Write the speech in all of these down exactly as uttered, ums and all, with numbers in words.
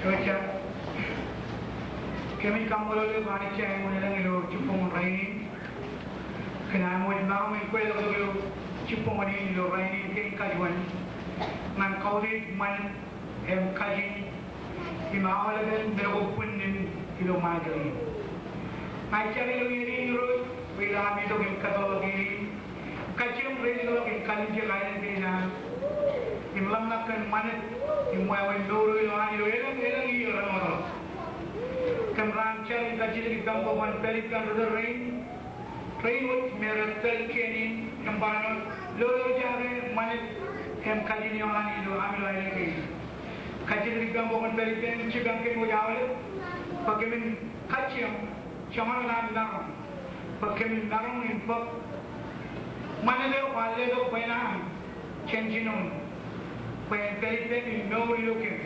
Kōmij kaṃṃoolol eok Anij eo eṃṃan elōñ ilo jibboñōn rainin. Kōn aṃ wōj maroñ in kweilọk ilo jibboñōn in ilo rainin kein kajuon ñan kautiej ṃanit im kajin im aolepen men ko bwinnin ilo Ṃajeḷ in. Ña ij jar ilo iien in Irooj bwe ilo am itok im kōtḷọk iien in, kajjioñ reiḷọk im kalimjek aelōñ kein aṃ im ḷōmṇak kōn ṃanit im wāween mour eo ilowaan ilo elōñ elōñ iiō remootḷọk. Kōm raan jar im kajjitōk ippaṃ bwe kwōn pād ippān ri tōl rein, rein wōj me rej tōl kien in im bar lolorjake ṃanit im kajin eo an ilo am ilo aelōñ kein. Kajjitōk ippaṃ bwe kwōn pād ippān jipañ kōm wōj aolep bwe kōmin kajjioñ joñan aṃ maroñ bwe kōmin maroñ in bōk ṃanit eo kwaar letok bwe en aṃ jān jinoin bwe en pād ippān im mour ilo kōm.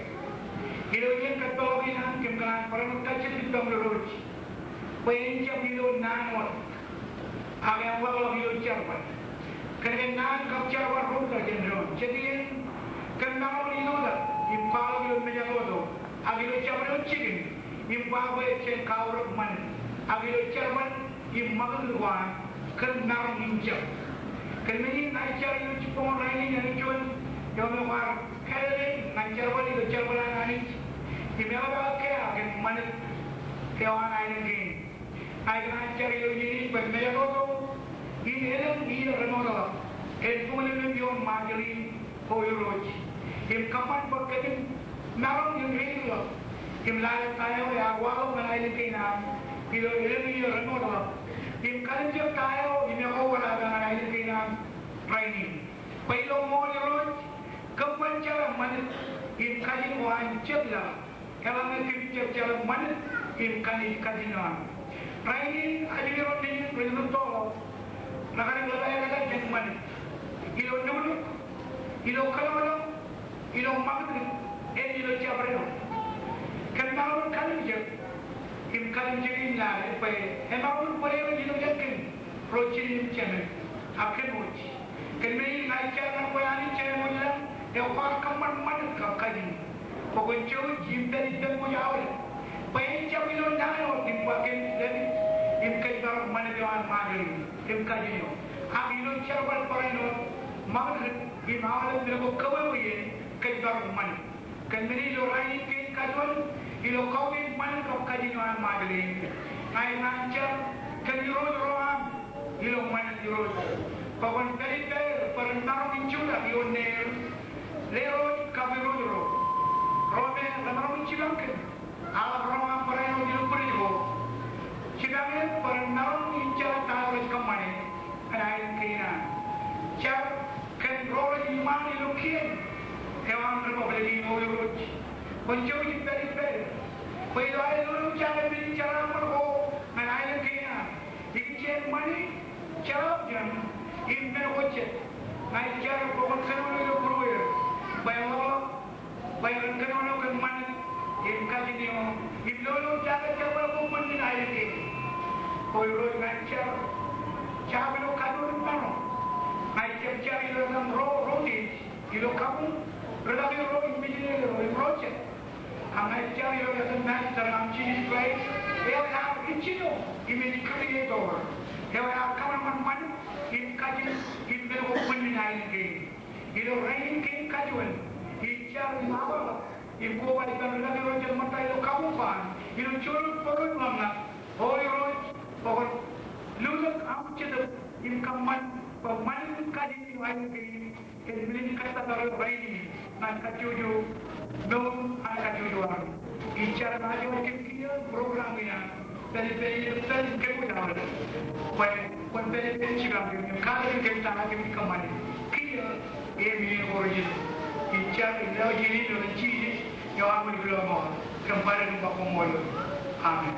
Ilo iien kōtpalok in an kōm kōṇaan barāinwōt kajjitōk ippaṃ Irooj bwe en jab ilo naan wōt ak en ḷapḷọk ilo jerbal. Kōnke naan kab jerbal ro rej jab doon. Jet iien kōm maroñ in itoitak im kwaḷọk ilo mejatoto ak ilo jabdewōt jikin im ba bwe jen kaorōk ṃanit ak ilo jerbal im ṃakūtkūt ko an kōm maroñ in jab. Kōn men in ña ij jar ilo jibboñōn rainin āinjuon eo me kwaar kālele ñan jerbal ilo jerbal an Anij im eḷap aō kea kōn ṃanit eo an aelōñ kein. Ña ikōṇaan jar ilo iien in bwe mejatoto in elōñ iiō remootḷọk en buñlōñ in ioon Ṃajeḷ in, O Irooj, im kōṃṃan bwe kōmin maroñ in reiḷọk im lale ta eo ear waḷọk ñan aelōñ kein aṃ ilo elōñ iiō remootḷọk im kalimjek ta eo im ekwe wōt aō ñan aelōñ kein aṃ rainin. Bwe ilo ṃool Irooj kōm ban jeḷā ṃanit im kajin ko an jet laḷ. Eḷaññe kōmij jab jeḷā ṃanit im kajin, kajin eo an. Rainin ajri ro nejin rej ṃōttoḷọk, rekar ḷap aer kajin ṃanit ilo nuknuk, ilo kōnono, ilo ṃakūtkūt, im ilo jabdewōt. Kōm maroñ kalimjek im kalimjek in lale bwe emaroñ bōd eo ej ilo jān kōm, ro jinen im jemān, ak kōm wōj. Kōn men in ña ij jar ñan kwe Anij eo eṃōj lañ, eo kwaar kōṃṃan ṃanit kab kajin, bwe kwōn jouj im pād ippān wōj aolep bwe en jab ilo naan wōt im ba kōmij lōmij im kōjparok ṃanit eo an Ṃajeḷ in im kajin eo, ak ilo jerbal barāinwōt ṃakūtkūt im aolep men ko kōwewe ien kōjparok ṃanit. Kōn men in ilo rainin kein kajuon, ilo kautiej ṃanit kab kajin eo an Ṃajeḷ in, ña ikōṇaan jar kōn irooj ro aṃ ilo ṃanit Irooj, bwe kwōn pād ippāer bwe ren maroñ in jutak ioon neer, lerooj kab irooj ro, ro me remaroñ in jipañ kōm aḷap roñ aṃ barāinwōt ilo bwidej ko. Jipañ er bwe ren maroñ in jeḷā ta eo rej kōṃṃane ñan aelōñ kein an. Jar kōn ro rej iṃaan ilo kien eo an Republic in, O Irooj, kwōn jouj im pād ippād bwe ilo aer lolorjake men in jeraaṃṃan ko ñan aelōñ kein an, ikijjien ṃani, jeḷā eo an, im men ko jet. Ña ij jar bwe kwōn kōnono ilo būrueer bwe en ḷapḷọk bwe ren kōnono kōn ṃanit im kajin eo im lolorjake jerbal ko bwinnin aelōñ kein. O Irooj, ña ij jar, jab ilo kajoor im maroñ. Ña ij jab jar ilo etaṃ ro, ro Jews ilo kabuñ, ri-tōl ro im missionary ro im ro jet. Ak ña ij jar ilo etaṃ Master eo aṃ Jisōs Kraist, eo ear Original im ej Creator, eo ear kōṃanṃan ṃanit im kajin im men ko bwinnin aelōñ kein. Ilo rainin kein kajuon, ij jar im aḷapḷọk im koba ippān ri-tōl ro jet ṃōtta ilo kabuñ ko an, ilo juon bōro im ḷōmṇak, O Irooj, bwe kwōn lutōk aṃ Jetōb im kōṃṃan bwe ṃanit im kajin eo aelōñ kein en men in kōttōpar eo rainin ñan kajjojo mour an kajjojo armej. Ij jar im ajoor kōm kiiō program in an. Pād ippān ilo tōl in kōm wōj aolep. Bwe kwōn pād ippān jipañ kōm im katakin kōm ta eo kōmij kōṃṃane. Kiiō im iien ko rejilu. Ij jar im lewōj iien in ilo etan Jisōs eo aṃ Kwōjarjar. Kōm bar kōm ba koṃṃool. Amen.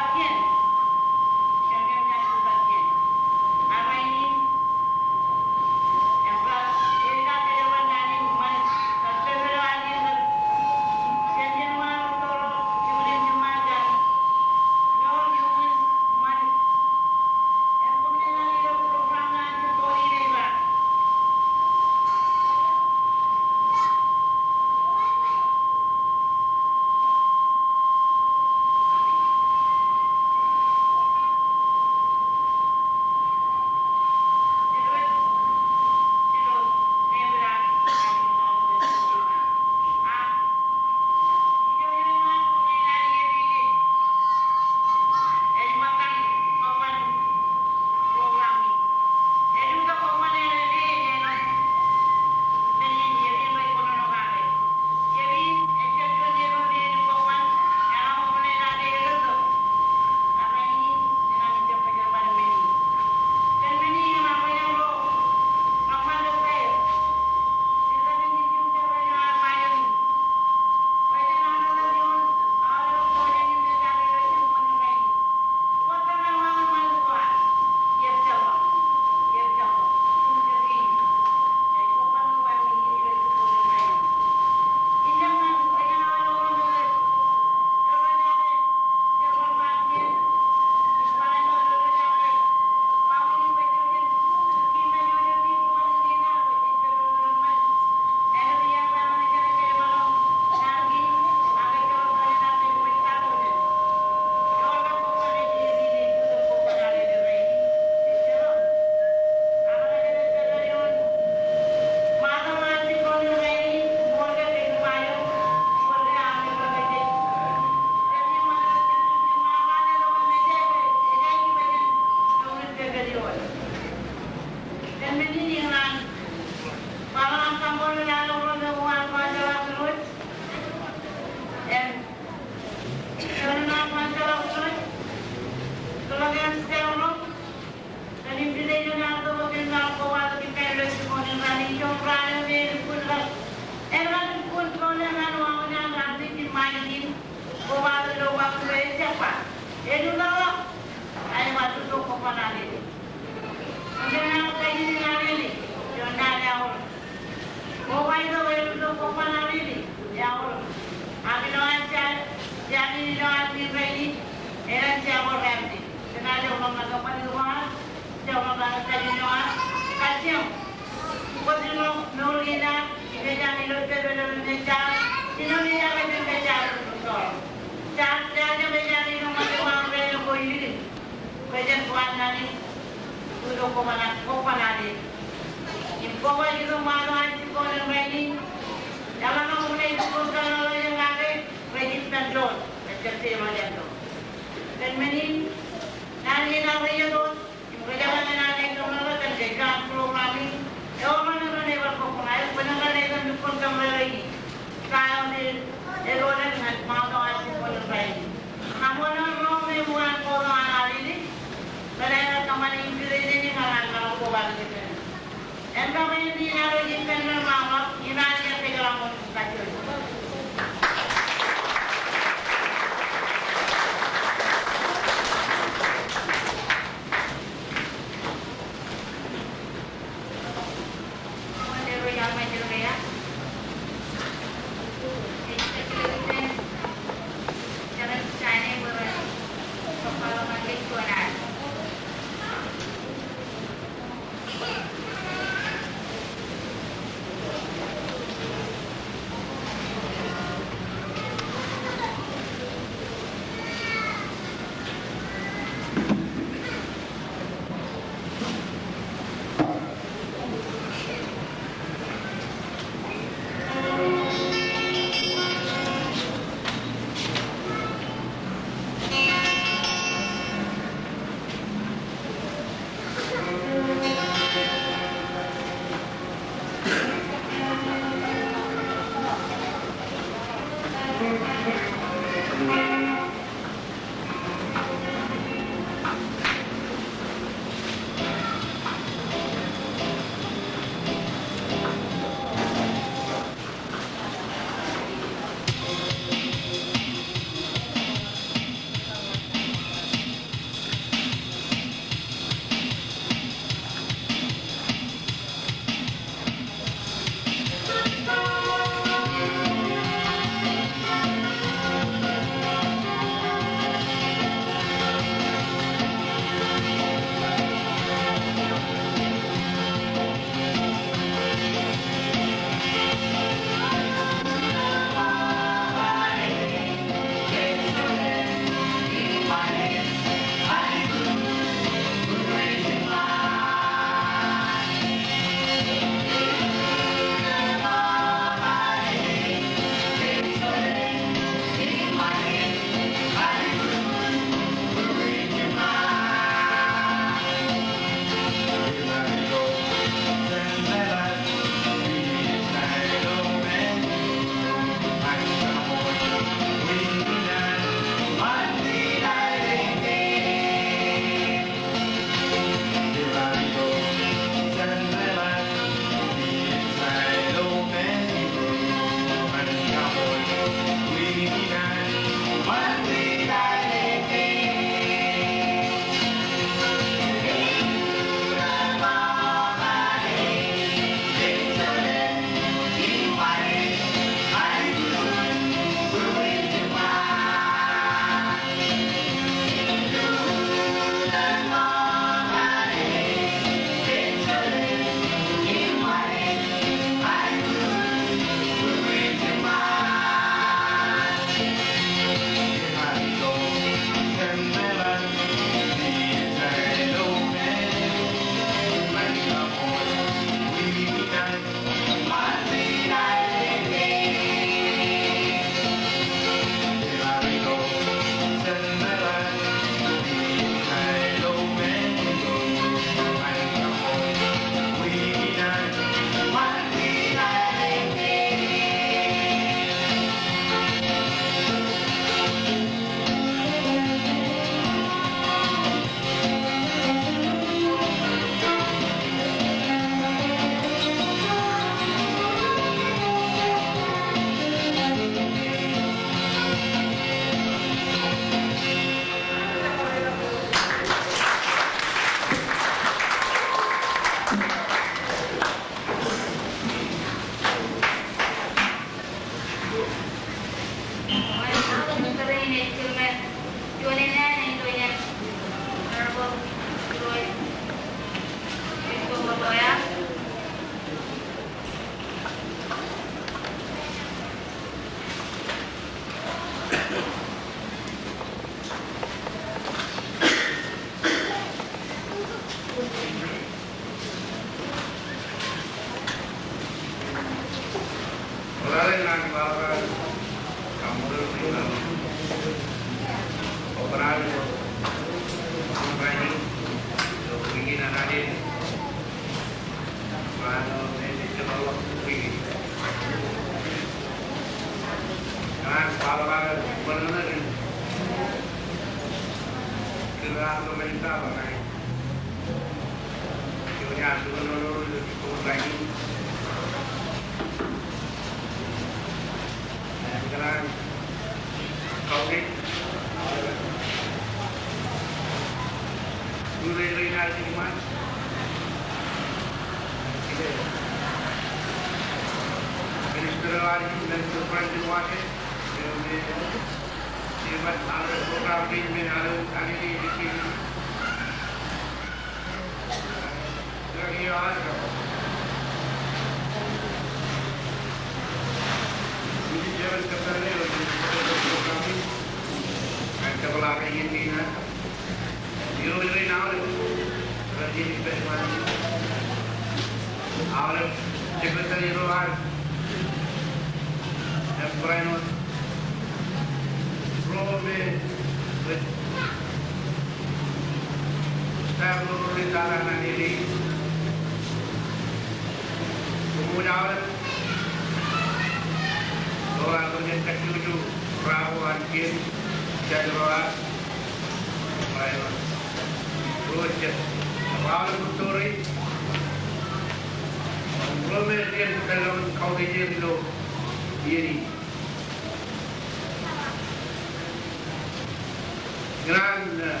Ikōṇaan, eh,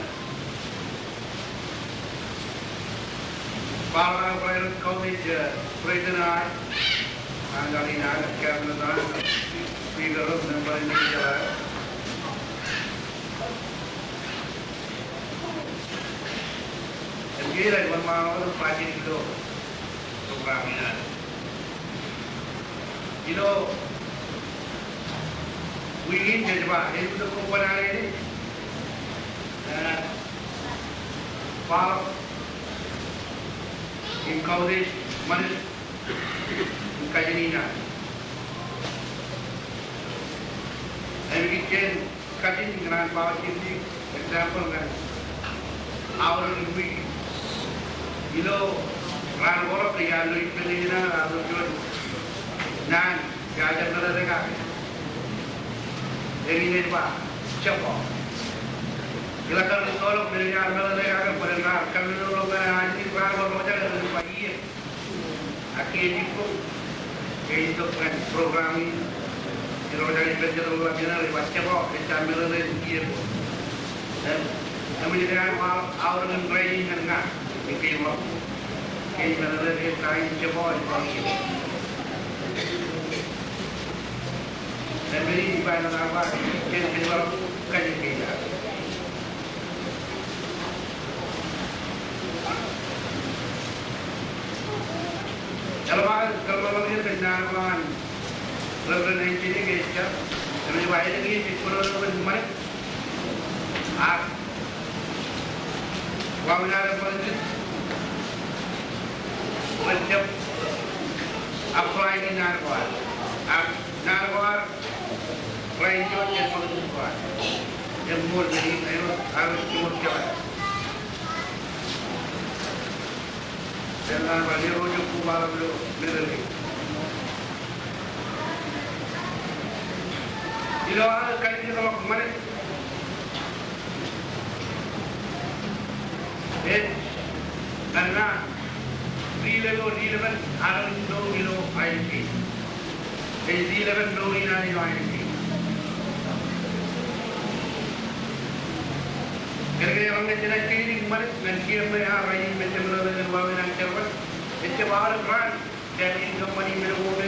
Paul Albright, Kaunij, eh, President eo, an Kaunij, Cabinet eo, Speaker eo, member eo, Im kiiō ilo wōnṃaanḷọk ilo program in ad. Ilo wiik in jej ba, ej itok kōn ad, eh, bar in Kaunij ṃanit in kajin in ad. Im ikijjien kajin ñan bar in, example ñan aorōk in wiik. Ilo raan ko rej ba ilo ippān in ad, ilo juon naan, ej jab meḷeḷe kake. Im ej ba, jab ba. Ilo kar itoḷọk men ej jab meḷeḷe kake, bwe ren raar kōmeḷeḷe ḷọk ñan ajri, raan ko rej ba iiō. Ak ej itok, ej itok ñan program in, ilo rej ba ippān jet ḷọk men rej ba jab ba, ej jab meḷeḷe iiō. Im, im ej ba aorōk in rainin ñan ña, ikijjien ḷọk. Ej meḷeḷe ej ba jab ba, ej ba iiō. Im ej ba ñan ad ba, jen, jen ba, kajin kein ad. Eḷap aō kōḷmānḷọkjeṇ kōn naan ko an Reverend Anthony ke ej jab, im ej ba elōñ iien jej kōnono kōn ṃanit. Ak wāween ad ṃakūtkūt, rej jab apply ñan naan ko ad. Ak naan ko ad Rainin ej ṃakūtkūt ko ad. Im ṃool men in, āinwōt, āinwōt jiṃor jebta. Im āinwōt ro jab koba ilo meḷeḷe. Ilo ad kalimjek ḷọk ṃanit. Ej, ñan na, di lelo, di lelo, ad mour ilo I N P. Ej di lelo mour in ad ilo I N P. Kōnke eḷaññe jenaaj kōjatdikdik ṃanit ñan kiiō ṇe, a, rainin me jemeḷeḷe ñan wāween an jerbal. Ejjab aolep raan. Jān in kōṃṃani men ko me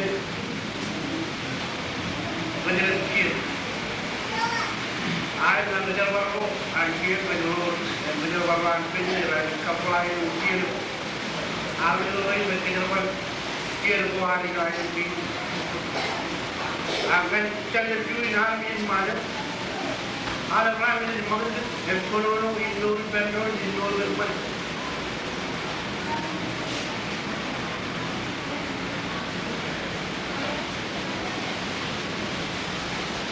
rej kiiō. Ak ñan mejerbal ro an kiiō, mejerbal ro an pād ilo, rej kappḷaak ilo kiiō. Ak mejerbal ro an mejerbal kiiō ko ad ilo I N P. Ak ñan jān ḷọk juon in armej in ṃae. Aolep raan rej ṃakūtkūt im kōnono in mour ippān doon, in mour ippān ṃanit.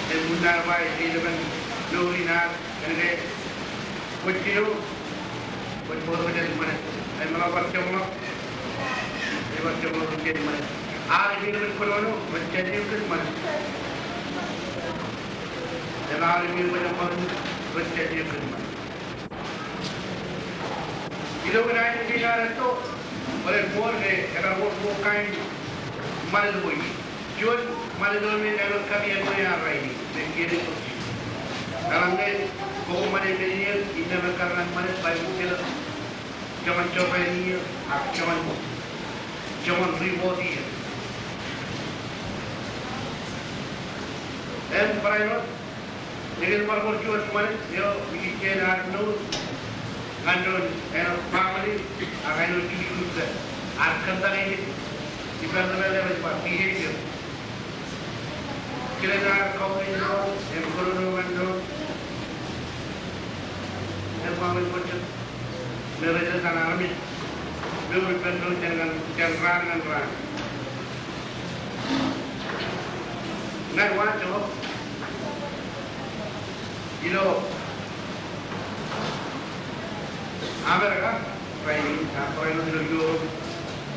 Im unin ad ba ej di lelo mour in ad, kōnke kwōj kiiō, kwōj bōktok jān ṃanit. Im eḷap bar jeṃḷọk, ej bar jeṃḷọk jān ṃanit. Aolep in kwōj kōnono, rej jān eok kōn ṃanit. Im aolep in kwōj ṃakūtkūt, rej jān eok kōn ṃanit. Itok in aelōñ kein ad etto, bōlen ṃool ke ekar wōr ṃool kain ṃanit ko ie. Juon ṃanit eo me āinwōt kapijuknen ad rainin, me kiiō ej bōk jin. Eḷaññe koṃ ṃane men in iien, innām ekkar ñan ṃanit, Baibōḷ ej jelōt joñan jopain iiō, ak joñan, joñan ripoot iiō. Im barāinwōt, ekōn bar bar juon ṃanit eo ij jino ad nōōr ñan doon āinwōt family ak āinwōt jukjuk ippān. Ad kōntak ej ippān ḷapḷap ej ba behavior. Kilen ad kautiej doon im kōnono ñan doon im ba ṃōj ṃōj jet. Me rej ej an armej me ewōr ippān doon jān ñan, jān raan ñan raan. Ñan wa joñak ilo Amerika, rainin, ak barāinwōt ilo Europe,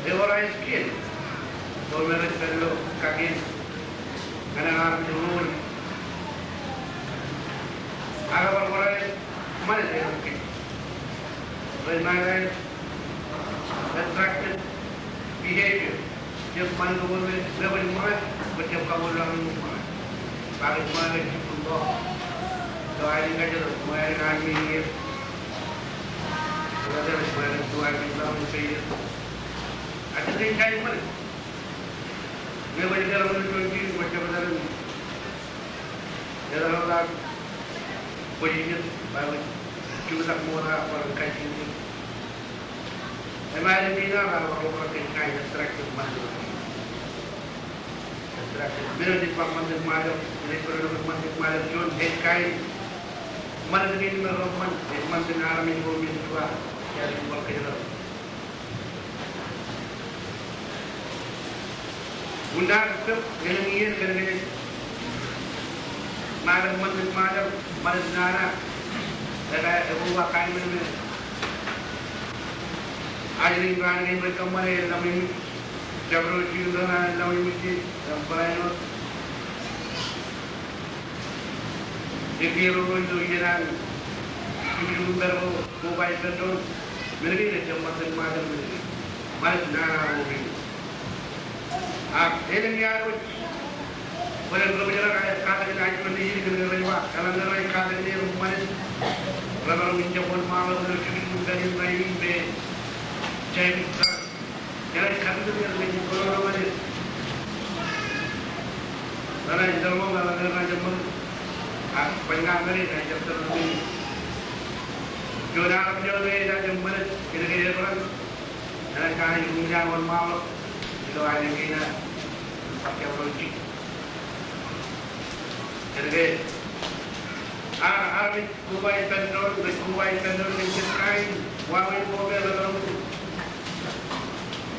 ewōr aer kien eo me rej pād ilo kakien ñan armej ro. Ak ebar wōr aer ṃanit eo rej kien. Rej ṃanit aer attracted behavior. Jab ṃanit ko me, me kwōj ṃōñā, kwōj jab kaṃṃoolol ṃōñā. Ba kwōj ṃōñā kōn jibboñ ko. Ilo aelōñ kajjitōk, ṃōñā kōn armej in iien. Ilo aelōñ, ṃōñā kōn armej in iien. Ak kōn kain ṃanit. Me kwōj kōṇaan ilo juon jilin, kwōj jab etal in eḷapḷap, kwōj iien, ba kwōj jutak ṃokta, bar kajjitōk. Im aelōñ kein ad bar ḷotak kōn kain attracted ṃanit. Attracted. Men eo ej bar ṃantin Ṃajeḷ, men eo ej bar ṃantin Ṃajeḷ, juon ej kain ṃanit kein me reṃṃan, ej ṃantin armej ro me ej juwa, ej bar kōjparok. Unin ad pok elōñ iien kōnke ṃajeḷ, ṃanit Ṃajeḷ, ṃanit nana, ekar, ekar ba kain ṃanit me ajri in raan kein rej kōṃṃane, eḷap im jabdewōt jikin doon, eḷap im jabdewōt jikin doon. Ej kiiō ro ilo iien an jukjuk im pād ko, koba ippān doon. Men kein ej jab ṃantin Ṃajeḷ men kein. Ṃanit nana ro kein. Ak elōñ iaan wōj, bōlen rej bōjrak aer katak in aer juon nejid kōnke rej ba, eḷaññe rej katak in er ṃanit, remaroñ in jab wōnṃaanḷọk ilo jukjuk im pād in rainin me jab ej Jenaaj kar ilo er ñe ej kōnono ñan er. Enaaj tōl ṃōk, enaaj tōl ṃōk. Ak bwe ña ñan er enaaj tōl ṃōk. Juon armej eo me enaaj ṃanit, kōnke Ebran enaaj kanooj ruṃwij an wōnṃaanḷọk ilo aelōñ kein ad. Bar jab ro jik. Kōnke ar, armej koba ippān doon, rej koba ippān doon kōn jet kain wāween ko me remaroñ in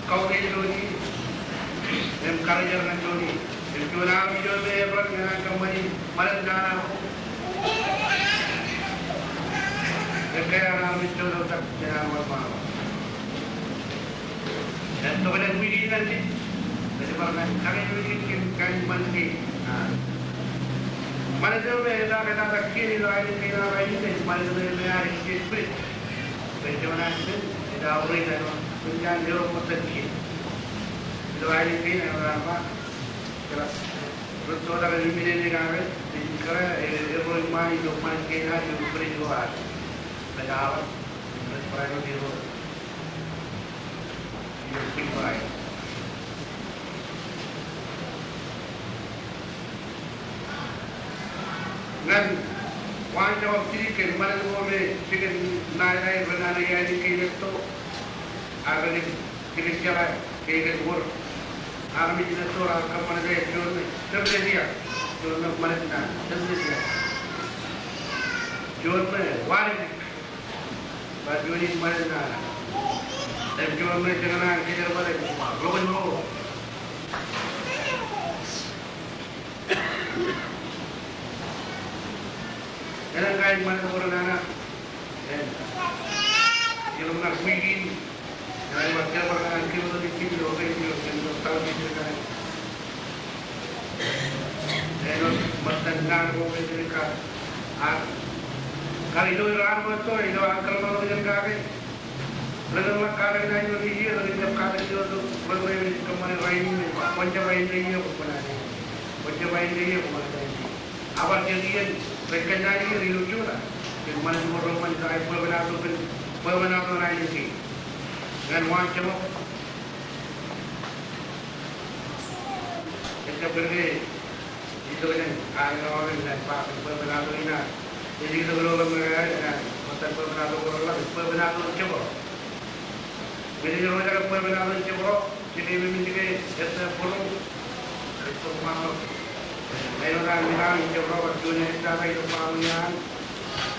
kautiej doon ie im karijer ñan doon ie. Im juon armej eo me Ebran enaaj kōṃṃani ṃanit nana ko. Ekkā an armej eo ej ḷotak jān an wōnṃaanḷọk. Im tokjān wiik in ñan kōj, ej bar ñan kain wiik in kōn kain ṃanit kein. A. Ṃanit eo me eḷak eḷak kien ilo aelōñ kein ad rainin, ej ṃanit eo me ear kien bwidej. Bwe ej juon an men ej aorōk ilo aelōñ kein ad, ilo aelōñ kein ad raar ba, kōrā, rej joḷọk ilo minene kake, ej kōrā, e, erro in ṃaan ilo ṃanit kein ad ilo bwidej ko ad. Rej aorōk, rej barāinwōt erro. Ñan waanjoñak jidik kōn ṃanit ko me jikin ṇae ṇae ren anō iaidin kein etto, ak ren jikin jeḷā ke ekōn wōr armej in etto raar kōṃṃan ṇe, juon ṇe, Timotias, juon ṇe ṃanit nana, Timotias, juon ṇe, Wāween Ba juon in ṃanit nana. Im juon ṇe jeñan an kōjerbale, ḷokin ro. Enañin kain ṃanit ko renana. Im ilo ṇa wiik in, enañin bar jerbal ñan an kōjerbale, kōjerbale, kōjerbale, kōjerbale. Āinwōt ṃōttan naan ko me ej kar, ak kar ilo, ilo an ṃōttan, ilo an kōḷmānḷọkjeṇ kake. Rej kōḷḷọk katak in aer ilo iien, rej jab katak ilo iien, rej kōṃṃane rainin, kwōn jab aer ilo iien, kwōn jab aer ilo iien, kwōn jab aer ilo iien. Ak bar jab iien, rej kōnnaan iien ilo jota. Kōn ṃanit ko reṃṃan ej bwebwenato kōn, bwebwenato ñan aer ilo iien. Ñan waan jeṃḷọk. Ejjab kōnke ij itok jān aer eo aṃ, ij ba kōn bwebwenato in ad. Ej itok ilo ḷōmṇak eo aer, ej ṃōttan bwebwenato ko reḷḷap, bwebwenato in jebwōr. Ñe jej roñjake bwebwenato in jebwōr, jej keememej ke ettā bōro ej tok ṃaanḷọk. Āinwōt an ṃwilaḷ in jebwōr bar juon ej tata ilo baaṃle an,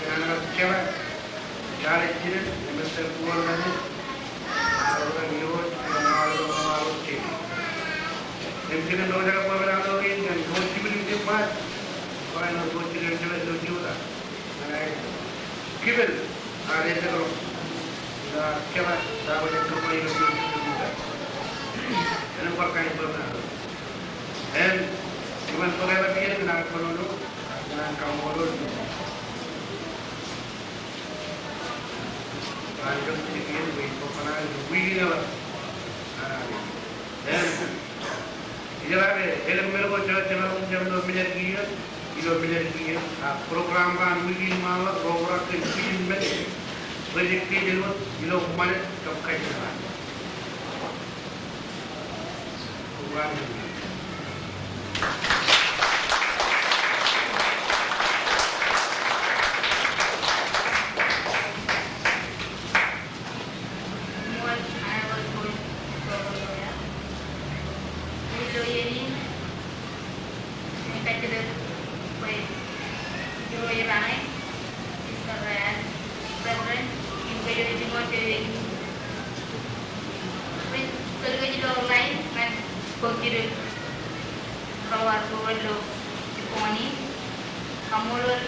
kōn an kar jeḷā Ej aolep jinen, im ettā kuwōn kaṇe, aolep ro irooj, im aolep ro aolep jeiū. Im jinen roñjake bwebwenato in, im ro jibwid im jibwid, bar āinwōt ro jibwid im jibwid ilo jota. Ñan aer kipen, aer ejjeḷọk ilo aer jeḷā ta eo ej kōṃṃane ilo jota. Āinwōt bar kain bwebwenato. Im, iban bōk eḷap iien, kōn aer kōnono, kōn aer kaṃṃoolol. Ij jeḷā ke elōñ men ko jemaroñ jab ilo minit kiiō, ilo minit kiiō, ak program ko an wiik in ṃaanḷọk, ro obrak kōn wiik in men, rej kōj āinwōt ilo ṃanit kab kajin eo an. Ilo iien in, ij kajjitōk bwe irooj raṇe, Sister Ryan, Reverend, im kōj jiṃor kōj, kōj ilo line ñan bōk jidik ro ad ro ilo jibboñ in. Kaṃṃoolol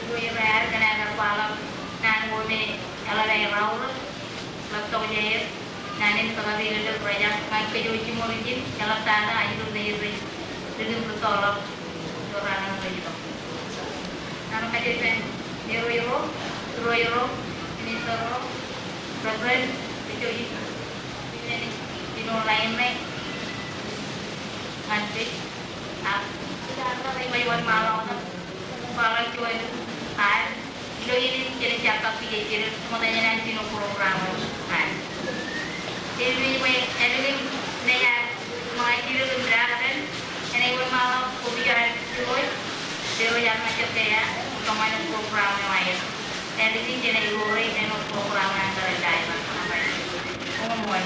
irooj raṇe kōn aer kwaḷọk naan ko me eḷap aer aorōk, ḷaptokjāer, naan in kōtḷọk ilo ḷọk rōjañ ñan kōj jiṃor ijin, eḷaptata ajri ro rej ri, ri ri ri toḷọk. Ro raṇe rej itok. Naan kajjitōk jān irooj ro, irooj ro, minister ro, Reverend, ej itok ilo line ṇe ñan kōj. Ak ij ba wōnṃaanḷọk, kwaḷọk juon ad. Ilo iien in jenaaj kab kajjitōk, ṃokta jān an jino program eo an. Āinwōt bwe āinwōt in naaj ṃōñā jidik im daak jān, enaaj wōnṃaanḷọk kopijo an irooj, irooj an ṃōjtok ke ear kōṃṃane program eo aer. Āinwōt in jenaaj ḷoore āinwōt program eo an kōrā ilo aer. Koṃṃool.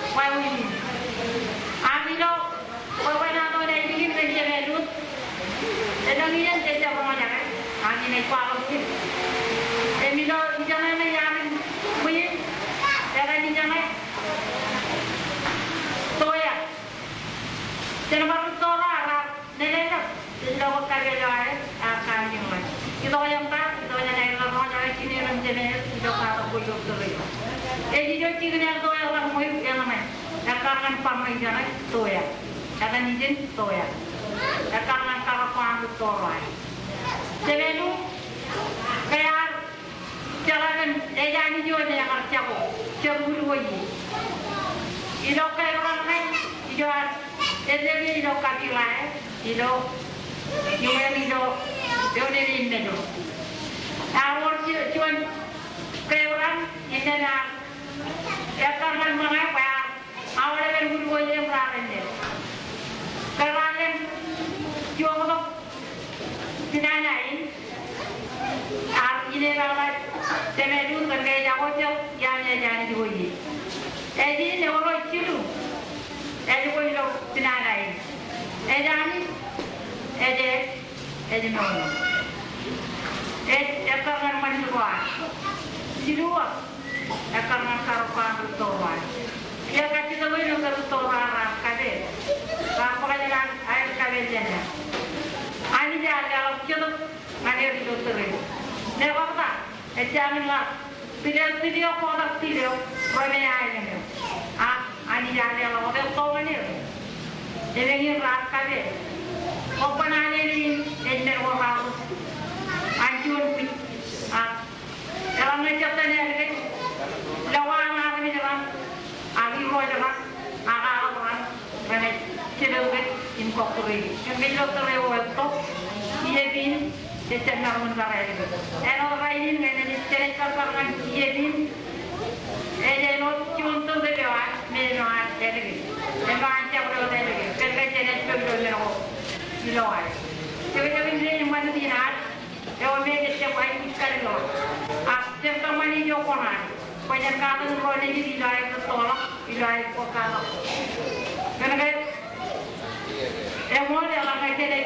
wāween in. Ami ilo wāween ato naaj likin kōn Jemān Luk. Elōñ iien jej jab roñjake. Ami naaj kwaḷọk iien. Im ilo ijeṇe ṇe iaar in ṃwiin, etan ijeṇe Toia. Jen bar rūtto ro raar nene ḷọk ilo bōk kapeel eo aer, ear kaañjin ḷọk. Itok jān ta, itok jān aer ḷọk ḷọk jān aer, jineer im jemeer ilo katak ko ilo tōre eo. Ej ijo jikin eo Toia ḷọk ṃwiin eṇ ṇe. Ekkar ñan baṃ eo ijeṇe Toia. Etan ijin Toia. Ekkar ñan karōk ko an rūtto ro aer. Jemān eo, ke ear jeḷā kōn ej Anij eo me ekar jako, jab wūd ko ie. Ilo kōrā ṇe, ijo ad, ej lōke ilo kapila eo, ilo, iuṃwin ilo, eo ṇe ṇe im mejo. Ear wōr ju-, juon kōrā, innām ear, ekkar ñan ṃōñā bwe ear aolepen wūd ko ie im raar enned. Ke raar len joktok tōnānā in, ear inepata Jemān eo kōn ke ejako jab iaan ej Anij ko ie. Ej in, ewōr jilu, ej ko ilo tōnānā in. Ej Anij, ej, ej, ej nono. Ej ekkar ñan ṃanit ko ad. Jilu eo, ekkar ñan karōk ko an rūtto ro aer. Kiiō kajjitōk eo ilo ke rūtto ro raar kapeel. Raar bōk jān aer kapeel jān eō. Anij ear leḷọk jetōb ñan er ilo tōre eo. Ñe bar ta, ejjañin ḷak. Tile, tile eo, kotak tile eo, ro me aelōñ eo. Ak Anij ear leḷọk wōt etto ñan er. Elōñ in raar kapeel. Bwe kwōn alele in, ej men ko raar, an juon bwij. Ak Eḷaññe jet ālikin, lọwa an armej raṇ, ak irooj raṇ, ak aḷap raṇ, renaaj jelōt kōj im kọkkure kōj. Im ilo tōre eo etto, iep in, ejjab maroñ in kar ālikin. Āinwōt rainin ñe jenaaj kar kar ñan iep in, ej āinwōt juon tōtōb eo an, me āinwōt an ālikin. Āinwōt an jabdewōt ālikin. Kōn ke jenaaj pojak ilo men ko ilo aer. Jekjek in ṃanit in ad, eo me ejjab aikuj kalōk ḷọk. Ak jen kōṃṃani ijo koṇaad. Bwe jen katakin ro nejid ilo aer rūttoḷọk, ilo aer kōkkaḷọk. Kōnke eṃool eḷaññe jenaaj,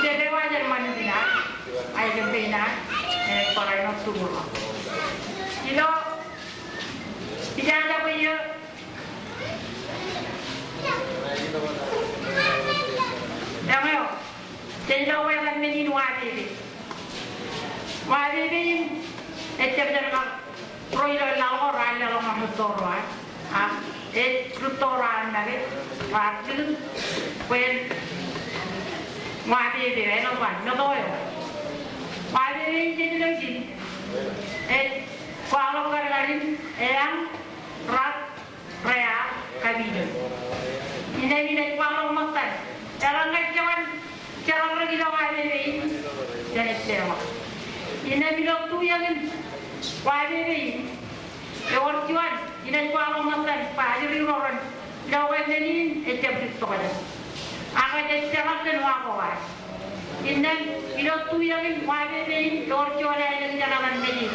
jenaaj waj jān ṃanit in ad, aelōñ kein ad, enaaj bar āinwōt turuḷ. Ilo, ij aō jab bwe iiō, eñeo. Jej lo wāween men in wapepe. Wapepe in, ejjab jān kar ro ilo laḷ ko raar leḷọk ñan rūtto ro aer. Ak ej rūtto ro an make, raar likūt bwe en wapepe eo, āinwōt ba, meto eo. Wapepe in jej lo ijin. Ej kwaḷọk kadkadin, eañ, rak, rear, kapilōk. Innām inaaj kwaḷọk ṃōttan. Eḷaññe jeban jerọk ilo wapepe in, jenaaj peḷọk. Innām ilo tuiō in wapepe in, ewōr juon, inaaj kwaḷọk ṃōttan, bwe ajri ro ren lo wāween men in, ejjab dik tokjān. Ak ej jerọk kōn wa ko ad. Innām ilo tuiō in wapepe in, ewōr juon aelōñ jeḷā kōn nejid.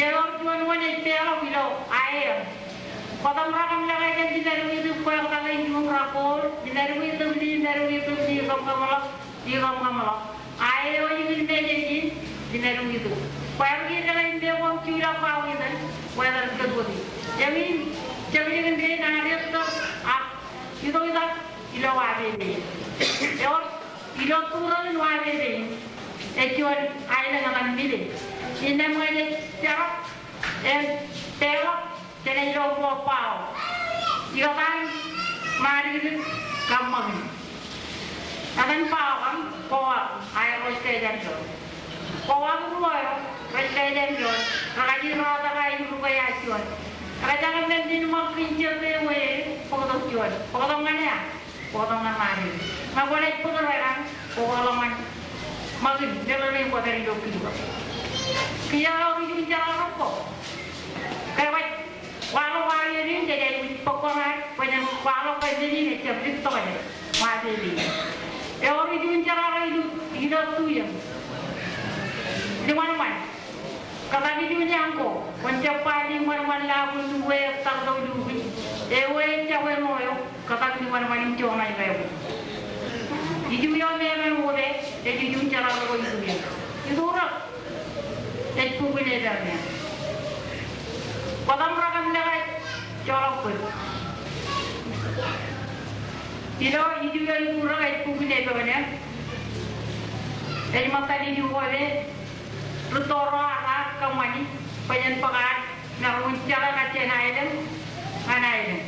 Ewōr juon wōn ej peḷọk ilo aeañ. Bōtaṃ rak im lōke jān jiṃaroñ itōb kwe ektaḷe ijo im rak kooḷ, jiṃaroñ itōb li, jiṃaroñ itōb li, kōmkōmḷọk, li kōmkōmḷọk. Ae eo iien mejej in, jiṃaroñ itōb. Bwe ri lōke im mekwōn juon ḷọk baawi in, bwe etan kōtwōj. Ewi, jekjek in kein an etto, ak itok itak ilo wapepe in. Ewōr Ilo turin wapepe in, ej juon aelōñ etan Mile. Innām ñe jej jerọk im peḷọk, jenaaj lo ruo bao. Ikōtaan, ṃadikdik kab ṃakin. Etan bao kaṇ, kowak, aer ro ej kōjeañ doon. Kowak ruo eo rej kōjeañ doon, rekajjitōk ro atak aer ej rūkwe eo juon. Rekajjitōk men in ṃōk kōn jet eo, bōktok juon. Bōktok ñan eañ. Bōktok ñan ṃadikdik. Ñe kwōnaaj bōk rekar, kwō kwaḷọk ñan ṃakin, meḷeḷe in kwōpād ilo kidbōk. Kiiō ewōr ijin jeḷā ḷọk ko. Ke kwōj kwaḷọk waḷọk in, jej aikuj bōk koṇaad, kwōj kwaḷọk ke men in ejjab dik tokjān. Wapepe in. Ewōr ijin jeḷā ḷọk ilo, ilo tuiō in. Liṃanṃan. Kōtak ijin eañ ko, kwōn jab ba liṃanṃan ḷọk, kwōn uwe, etak tok lukwi. Ewe ejjab eo eo, kōtak liṃanṃan in joñan ḷọk. Iju eo me eṃṃan uwe, ej ijin jeḷā ḷọk ilo tuiō in. Iturūk. Ej bukwi in epañe. Bōtaṃ rekōm lōke joḷọk bōd. Ilo iju eo iturōk ej bukwi in epañe. Ej ṃōttan iju ko me rūtto ro raar kōṃṃani bwe jen bōk ad maroñ in jerak jān aelōñ ñan aelōñ.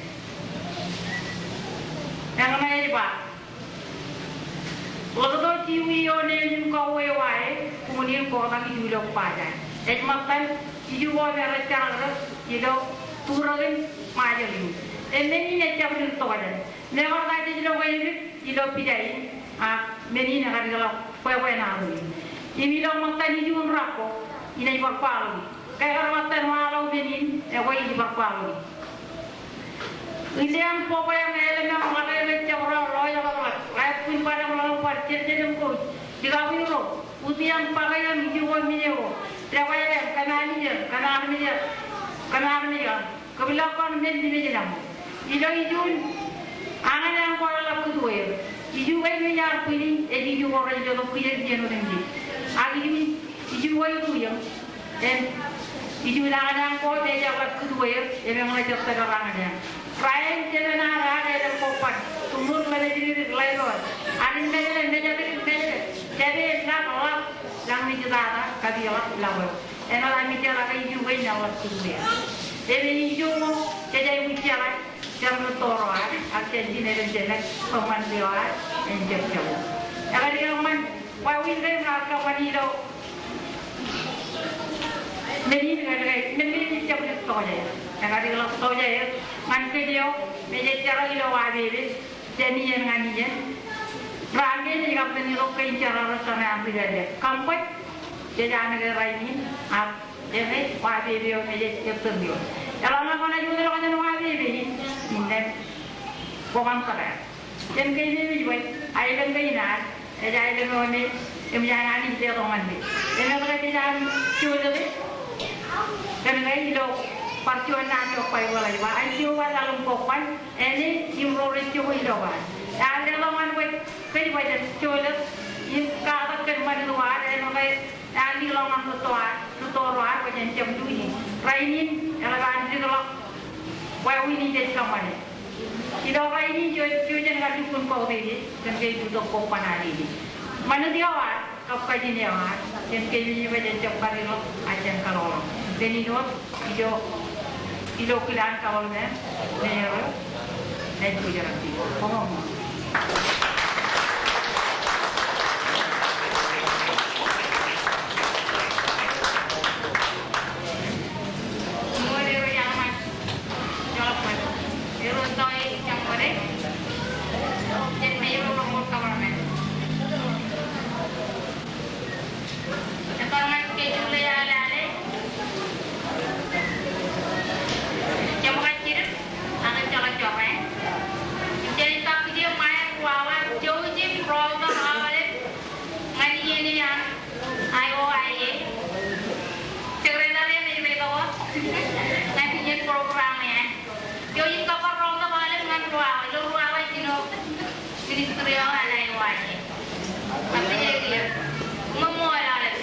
Eñṇe ej ba, ḷōkto jiwi eo neeñin kọuwe eo ae, koṃwin kọọtañ iju ilo Baja. Ej ṃōttan iju ko me rej jerak ilo būrōkin Ṃajeḷ in. Im men in ejjab dik tokjān. Mekarta jej lo ke edik ilo pija in, ak men in ekar ḷak bwebwenato in. Im ilo ṃōttan iju in rab ko, inaaj bar kwaḷọki. Ke ekar ṃōttan waḷọk men in, ekwe ij bar kwaḷọki. Ilo an bōk bwe an elōñ eo ḷak eo ejjab ro ḷọk ḷọk ḷọk. Ḷak bwin bar ḷọk bar jeljel im kouj. Likao in ro utiañ bake im iju ko mije ko. Debwāāl, kōm armej, kōm armej, kōm armej. Kōm ilọk kōn men limejān eo. Ilo ijun añōn an kwaḷọk kūtwe. Iju kein eo iar bwini ej iju ko rej lotok kijeek iien otemjej. Ak ijun, iju ko ikuj im iju in añōn an ko me ejjeḷọk kūtwe, im eñṇe ej tōl añōn an. Rael, jemen ad, ad elōñ kobban. Tūmur, ḷemej, dik, ḷaibwōj. Ad in mejān, mejān, dik, mejān. Jabdewōt, ḷap, ḷap. Lañ ijitata, kapiḷap, ḷap eo. Enaaj ṃōjrak ke iju kein eḷap kūtwe. Im ej iju ko jej aikuj jeḷā jān rūtto ro ad, ak jān jined im jemed, kōṃṃan eo ad, en jab jako. Ekar dik eṃṃan, wāween kein raar kōṃṃani ilo men in, ekar dik, men in ejjab dik tokjāer. Ekar dik ḷọk tokjāer ñan kōj eo me jej jerak ilo wapepe jān iien ñan iien. Raan kein ej kab pen itok kein jerak ro jeṇe an ri-pālle. Kōṃṃan jej anōk e rainin, ak eñin wapepe eo me jej ettōr ioon. Eḷaññe kwōnaaj wōtlọk jān wapepe in, innām kwō kaṃ tōkā. Jān keememej bwe aelōñ kein ad ej aelōñ eo me eṃōj an Anij letok ñan kōj. Eṃōj ke jej aṃ jolōte? Kōn ke ilo bar juon naan eo Baibōḷ ej ba, an Jeova laḷ im kobban, āne im ro rej jokwe ilo an. Ear letok ñan kōj, kōj bwe jen jolōt im katak kōn ṃanit ko ad, eṃōj ke ear leḷọk ñan rūtto ad, rūtto ro ad bwe jen jab luuji. Rainin eḷap an likḷọk wāween in jej kōṃṃane. Ilo rainin jen, jen kar lukkuun kautiej kōn ke ej itok kobban ad ej. Ṃanit eo ad, kab kajin eo ad, jen keememej bwe jen jab kar ilọk, ak jen kaḷoḷọk. Kōn āinwōt ijo ilo kilaan government, mayor eo, ej bōjrak. Koṃṃool. Ṃool Irooj Almaj Joḷọk Bōd, Irooj Tọọye Ijaṃ Ṃōde, jān Mayor eo ḷọk government. Etal ñan schedule eo alale. Jemkajjitōk ak ejjeḷọk jorrāān. Im jen kab kijeek ṃae ruo awa jouj im rọọltok aolep ñan iien eo an I O I A. Secretary eo ej reitōk wōt ñan iien program eo an. Jouj im kab bar rọọltok aolep ñan ruo awa, ilo ruo awa jino. Ministry eo an I O I A. Ṃōṃōḷ aolep.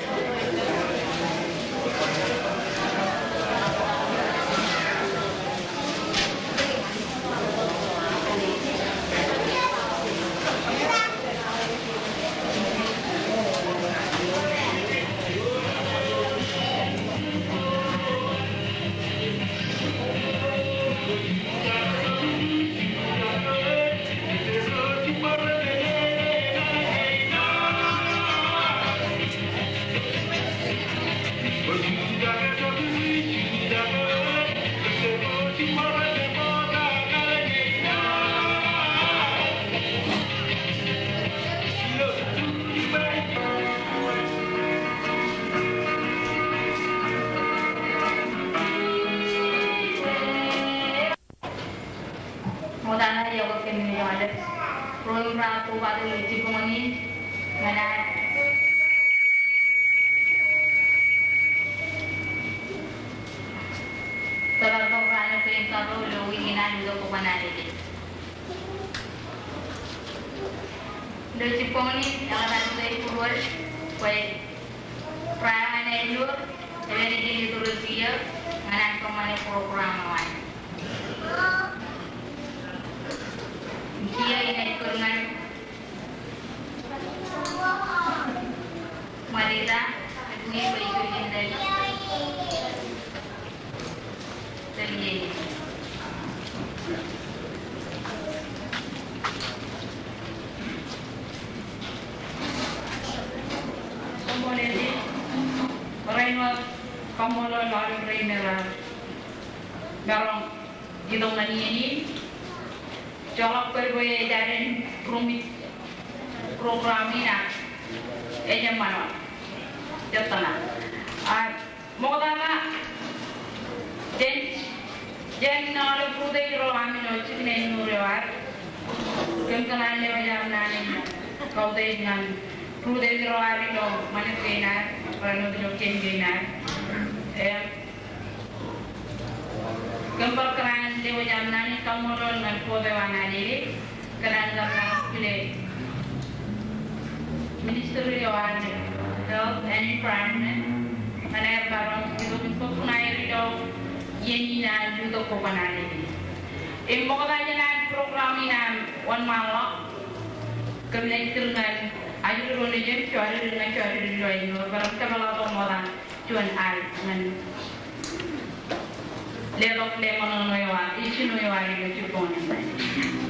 Ṃokta ṇe, iọkwe kōn men in aolep. Ro im raar kobatok ilo jibboñ in ñan ad tōpar tok raan eo kein kaṇ ro ilo wiik in an ilo kobban Anij. Ilo jibboñ in, eḷap an ilo būruod bwe raar ñan āinwōt Evangelist Dorothea ñan an kōṃṃane program eo an. Kiiō inaaj kūr ñan Marita, ñe bwe ijo jen tōl. Barāinwōt kaṃṃoolol aolep rein me raar maroñ itok ñan iien in. Joḷọk bōd bwe ej ad in ruṃwij program in ak ejṃṃan wōt. Jet tōmak. Ak ṃoktata jān, jān aolep rūttoḷọk ro ami ilo jikin ennur eo ad. Kōm kōṇaan lewōj aṃ naan in kautiej ñan rūttoḷọk ro ad ilo ṃanit kein ad, barāinwōt ilo kien kein ad. Im kōm bar kōṇaan lewōj aṃ naan in kaṃṃoolol ñan board eo an Alele. Kōn an kōm kile Ministry eo an Health and Environment ñan aer maroñ itok im bōk kuṇaer ilo iien in an itok ko ban Alele. Im ṃokta jān an program in an wōnṃaanḷọk, kōm naaj kūr ñan ajri ro nejūṃ, jodikdik ñan jodikdik ro ennur, bwe ren kōpeḷḷọk tok ṃokta juon al ñan letok leṃōṇōṇō eo ad, ijjino eo ad ilo jibboñōn in.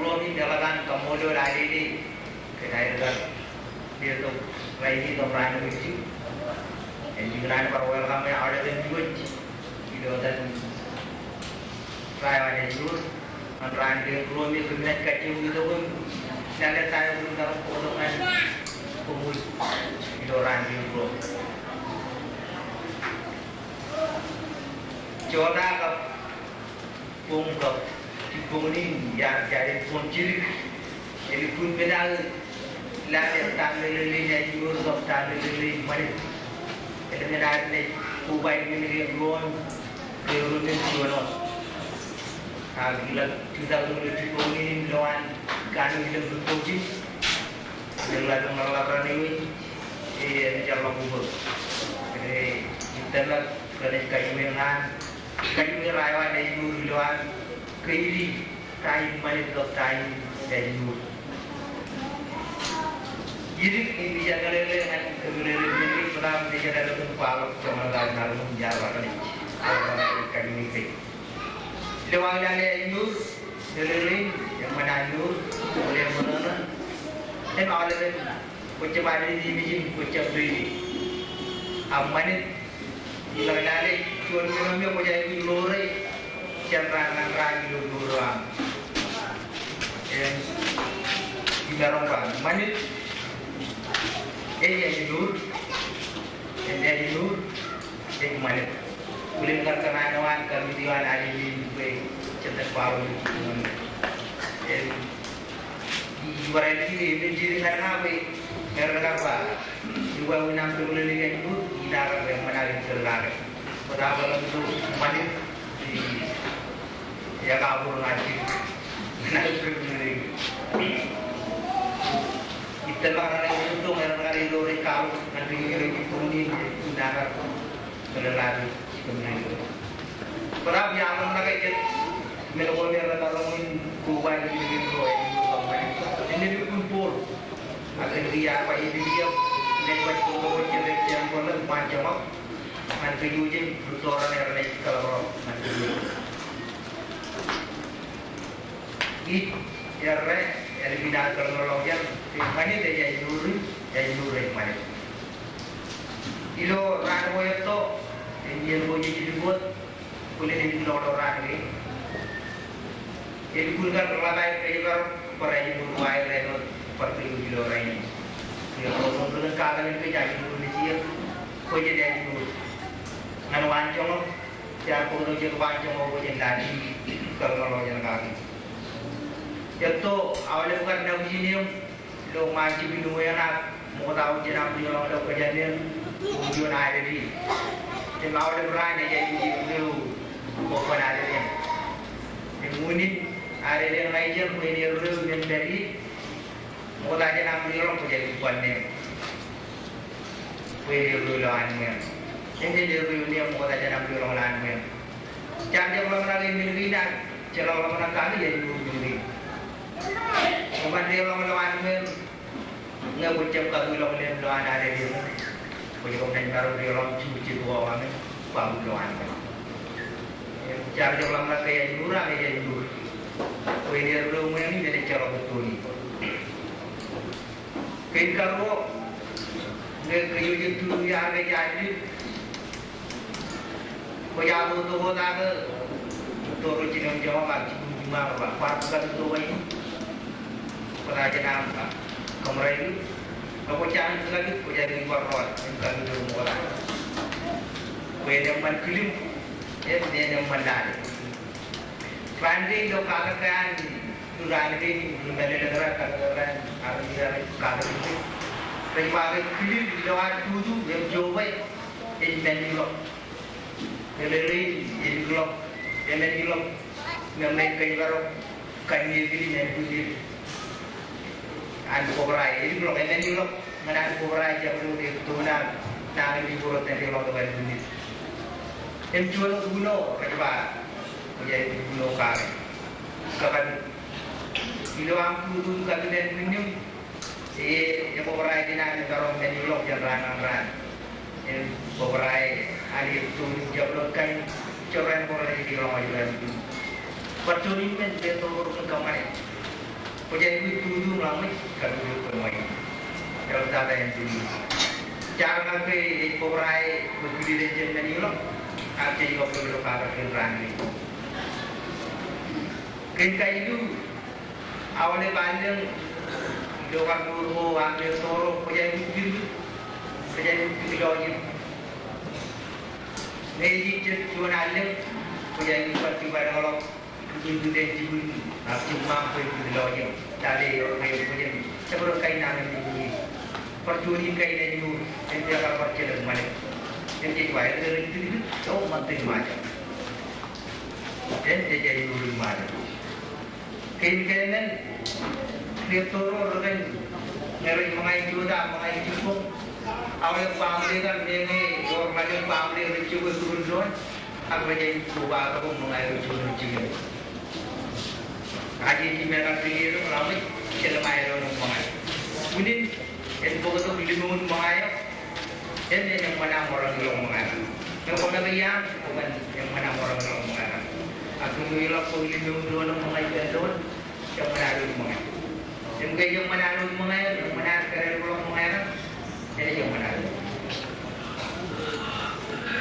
ruo in eḷap an kaṃṃoolol Alele kōn aer kar letok rainin tok raan in wōj. Āinwōt ij kōṇaan bar welcome e aolepen wōj ilo etan ri-Taiwan eo. Ñan raan kein ruo me kōm naaj kajjioñ itok im lale ta eo kōm kar bōktok ñan koṃ wōj ilo raan kein ruo. Jota kab boñ kab jibboñ in iar jar in boñ jidik. Elukkuun men aō lale ta meḷeḷein ājmour kab ta meḷeḷein ṃanit. Elōñ men aer naaj koba men kein ruo ke ruo men juon wōt. Ak ilọk jutak ilo jibboñ in ilowaan kanooj ilo bukbok in. Ilo ḷapḷọk ḷapḷọk raṇ eo in, e, enaaj ḷọk ubōk. Ke ij tōmak kōn ej kajuwe ñan, kajuwe ri-Taiwan ājmour ilowaan keidi ta in ṃanit kab ta in ājmour. Idik im ij meḷeḷe ñan kōmeḷeḷe men in bōtab ej jab ḷọk im kwaḷọk joñan kab nar in iar ḷọk ñan ej. Kajuwe ke. Ilo aō lale ājmour, meḷeḷein, eṃṃan ājmour, bōlen ṃōṇōṇō. Im aolepen, kwōjab adedeik im ijin, kwōjab reide. Ak ṃanit, ilo lale, juon men eo me kwōj aikuj ḷoore jān raan ñan raan ilo ḷoor eo aṃ. Im, imaroñ ba, ṃanit, ej ājmour, im ājmour, ej ṃanit. Bōlen kar kōṇaan eo an committee eo an Alele in bwe jen bar kwaḷọk ilo jibboñ in. Im, ij bar ālikin e, im ej jidik ñan ña bwe, ñe ren kar ba, ij wāween aṃ kōmeḷeḷeik ājmour, inaaj kar eṃṃan aō kōmeḷeḷeik. Bōtab bwe ḷọk ilo ṃanit, ij, ij kab bōk ña jidik. Ñan aō kōmeḷeḷeik. Ij tōmak ñan aō kōmeḷeḷeik, ñe ren kar ilo rej kaḷoor ñan kōj ilo jibboñ in, inaaj kar meḷeḷe aō kōmeḷeḷeik. Bōtab iar ḷōmṇak ke jet men ko me rej karoñ in koba in ilo ro e, ilo ro e. Āinwōt lukkuun Paul. Ak kōn ke iar ba ej ijin, ej ba ej bōk jet ej jān bōlen ṃaan joñak. Ñan kōj wōj im rūtto raṇe renaaj kōḷapḷọk ñan kōj wōj. Ij, errā, ālikin aō kōḷmānḷọkjeṇ, ke ṃanit ej ājmour, ājmour ej ṃanit. Ilo raan ko etto, im iien ko ej jidik wōt, bōlen ej ḷọk ḷọk raan kein. Elukkuun kar ḷap aer kōjparok, bar ājmour ko aer āinwōt bar kōj wōj ilo rainin. Im ro ro ren katakin kōj ājmour nejier, kwōj ājmour. Ñan waan joñak, jaar bōktok jet waan joñak kwōj lale im kōḷmānḷọkjeṇ kaki. Etto, aolep kar nabwijin eō, ilo ṃaanjipin uwe eṇ ak ṃokta wōt jān aṃ ri-ḷọk ḷọk kōjām eṇ, juon adedein. Im aolep raan ej āinwōt erreo bōk ban adedein. Im unin adedein ña ijin bwe en erreo im en pād ie, ṃokta jān aṃ ri-ḷọk kwōj aikuj ban neen. Bwe en erreo ilo anmweiñ. Im en erreo neen ṃokta jān aṃ ri-ḷọk ilo anmweiñ. Jaar jab ḷōmṇak e men kein ak, jeḷak ḷōmṇak kaki ej āinwōt men kein. Kwō ban deḷọñ ilowaan men, ñe kwō jab kaki ḷọk ilo lowaan adedein. Kwōj kab naaj maroñ deḷọñ jukjuk ko aṃ, kwō aikuj ḷọk anmweiñ. Jaar jab ḷōmṇak ke ājmour ak ej ājmour. Bwe en erreo ṃweiñin, men ejjeḷọk ittoon e. Kein karuo, ñe kōj wōj ej tūruk iar ke jatdit, kwōj aō tok wōt ak tok ro jinem joñak ak jibwin jiṃṃa ro ba, kwaar bōk kake tok aō. Kwōj ta jān aṃ, a, kōṃṃan ro. Ñe kwōj jañin bōk kake, kwōj aikuj bar rọọl im kake tok ṃokta. Bwe en eṃṃan kilim, Im men eṃṃan naan. Raan kein ilo kakōḷḷe an, raan kein ilo men eḷaññe raan kakōḷḷe an, raan kein rej ba ke kilir ilo ad tutu im jobwe ej men ilọk. Eḷeḷein, eḷeḷein, eḷeḷein, men ej kōjparok, kanniōk kilen men kilen. An kobrak, eḷeḷein, men ilọk, ñan an kobrak jab lo de tona, nañinmej ko rej tōn ḷọk tok an kilen. Im juon uno, rej ba, ej uno kake. Kōkabwil. Ilo aṃ tutu im kōkabwil men kilen, E, ekobrak ijin an eparoñ men ilọk jān raan ñan raan. Im kobrak eo an ej tutu im jab lo kain jorrāān ko rej ilọk ilo an. Bar juon in men, rej tōpar kōṃṃane. Kwōj aikuj tutu im ḷak ṃōj, kab ilo kōṃṃane. Eo tata en tutu. Jaar ñan ke ej kobrak eo, kwōj kilen jān men ilọk, ak jej kab ilo kake kōn raan in. Kōn kajilu, Aolep allōñ ilo kar mour ko an Ri Toro, kwōj aikuj pidik, kwōj aikuj pidik lọjien. Ñe ej jet juon allōñ, kwōj aikuj bar jipañ ḷọk, kūtdūd en jibwin, ak jibmañ bwe en pidik lọjien. Tale eo, eo, kwōj aikuj, jabdewōt kain nañinmej in. Bar juon in kain ej mour, im ekar bar jelōk ṃanit. Im jej ba, etke rej pidik, eo, ṃantin Ṃajeḷ. Im jej aikuj ṃanit. Kein keemān, Ri Toro rej kōn, ñe rej ṃōñā jota, ṃōñā jibboñ. Aolep baaṃle kaṇ, meñe ewōr ḷalem baaṃle rej jokwe bukun doon, ak rej aikuj kobatok im ṃōñā ro juon jikin. Ak jej jimān kar jikin eo, ḷak ṃōj, jelṃae doon im ṃōñā. Unin, en bōktok limōñ in ṃōñā eo, Im en eṃṃan aṃ ṃōrōñ ilo ṃōñā. Ñe kwō make iaam, kwō kōn eṃṃan aṃ ṃōrōñ ilo ṃōñā. Ak ñe kwō ḷak kwō limōñ doon im ṃōñā ippān doon, eṃṃan ad ṃōñā. Im ke eṃṃan ad ṃōñā, eṃṃan ad kōrā ilo ṃōñā, enaaj eṃṃan ad.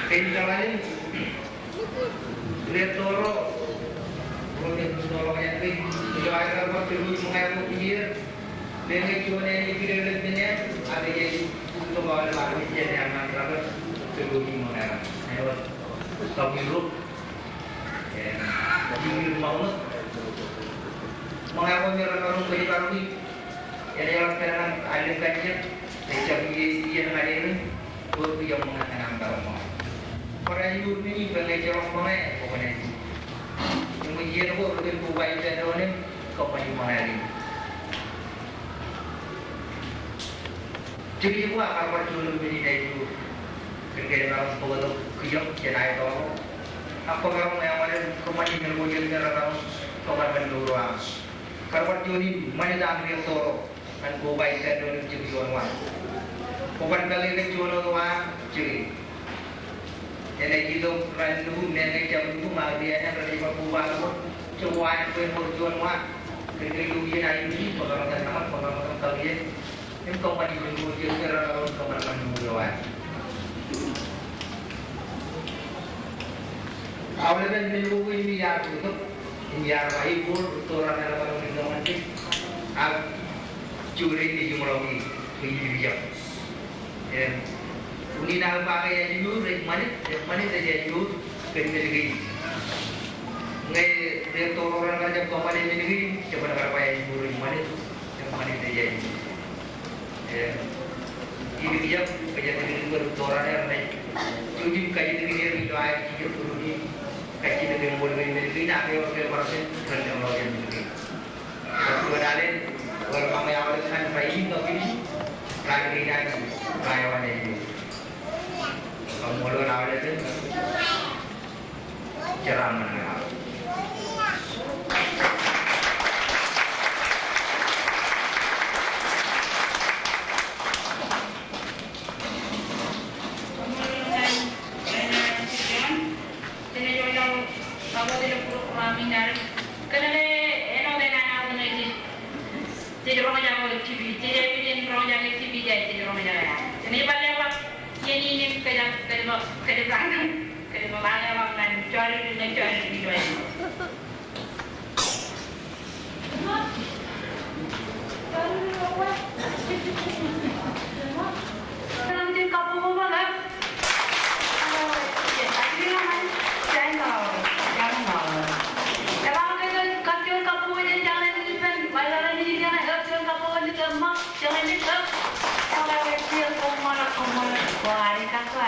Kein kaḷalin, Ri Toro, ro rej tōl ḷọk jān kein, ilo aer kar bar tōl ṃōñā ro kiiō, meñe juon āne kileḷọk men eo, ak ej tok aolep armej jān eañ ñan raṇ, tōl ṃōñā. Āinwōt Kawiru, im Iñir Ṃañōt. Ṃōñā ko me remaroñ kōjparok, enaaj ḷak kōn an allōñ kaṇ jet, ejjab iien, iien ñan eō, Bwe kwōj ṃōñā ñan aṃ kar ṃōñā. Kwōj aikuj men in bwe ñe ejjeḷọk ṃōñā, kwō kōṇaan. Im iien ko, ri kōn koba ippān doon im kōṃṃani ṃōñā in. Jekjek ko ak bar juon men in aikuj. Kōn ke emaroñ bōktok kiiō jān aetọọrḷọk. Ak kwōmaroñ eṃṃan kōṃṃani men ko jet me remaroñ kōṃṃan men ko ro aṃ. Kar bar juon in ṃanit an Ri Toro. Ñan koba ippān doon im jekjek juon wa. Kwō ban make kōn juon wōt wa, jekjek. Enaaj itok ran lukkuun, meñe ejjab lukkuun, ak ri āne rej bar koba tok. Jekjek wa, kwōn wōr juon wa. Kōn ke ilo iien aikuj in, kwō kar ṃōttan ṇa, kwō kar ṃōttan kake. Im kōṃṃani men ko jet me remaroñ kōṃṃan ñan lukkuun eo wa. Aolepen men ko im iar bōktok, im iar ba, ej bōk, bōktok raṇ eḷap an ilo ṃanit, ak juon ej iṃōḷọki, bwe ej likjab. Im unin aō ba ke ej mour, ej ṃanit, ej ṃanit, ej mour, kōn men kein. Ñe Ri Toro raṇ kar jab kōṃṃane men kein, jeban kar ba ej mour, ej ṃanit, im ṃanit ej mour. Im, ilikjab, kōjatdikdik er, tōre er ṇe. Jouj im kajjitōk er ilo aer jijet bōlen in. Kajjitōk eṃṃool kōn men kein, ak ewōr ke bar pen, ren eṃṃool kōn men kein. Bōlen alen, ewōr ṃōñā aolep ñan rainin, tok in, raan kein an, raan eo an eo. Kaṃṃoolol aolepen. Jej roñjake T V, jej aikuj in roñjake T V, jej, jej roñjake eo. Jej bar lewōj iien in im kōjak, kōjak, kōjak, kōjak, kōjak, kōjak, kōjak, kōjak, kōjak.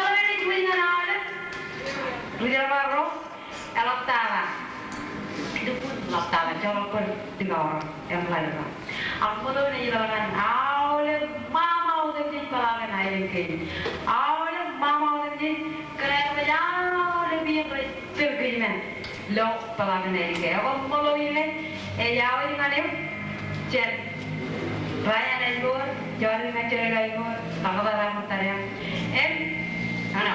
Armado ej wōj ñan aolep ri jerbal ro. Eḷaptata. Lukkuun ḷaptata, joḷọk bōd tikọọr, im ḷalem. Ak ṃōttan ej itok ñan aolep ṃaṃa otemjej peḷaakin aelōñ kein. Aolep ṃaṃa otemjej, kōn aer rej aolep iien rej tōl kōj men ilo peḷaakin aelōñ kein. Ekwe ṃōttan ej, ej aolep ñan eok, jān Ryan Aikuur, Jordan Aikuur, Dakota Ramon Tarian. Im, ano.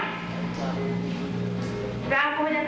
Paan ko jān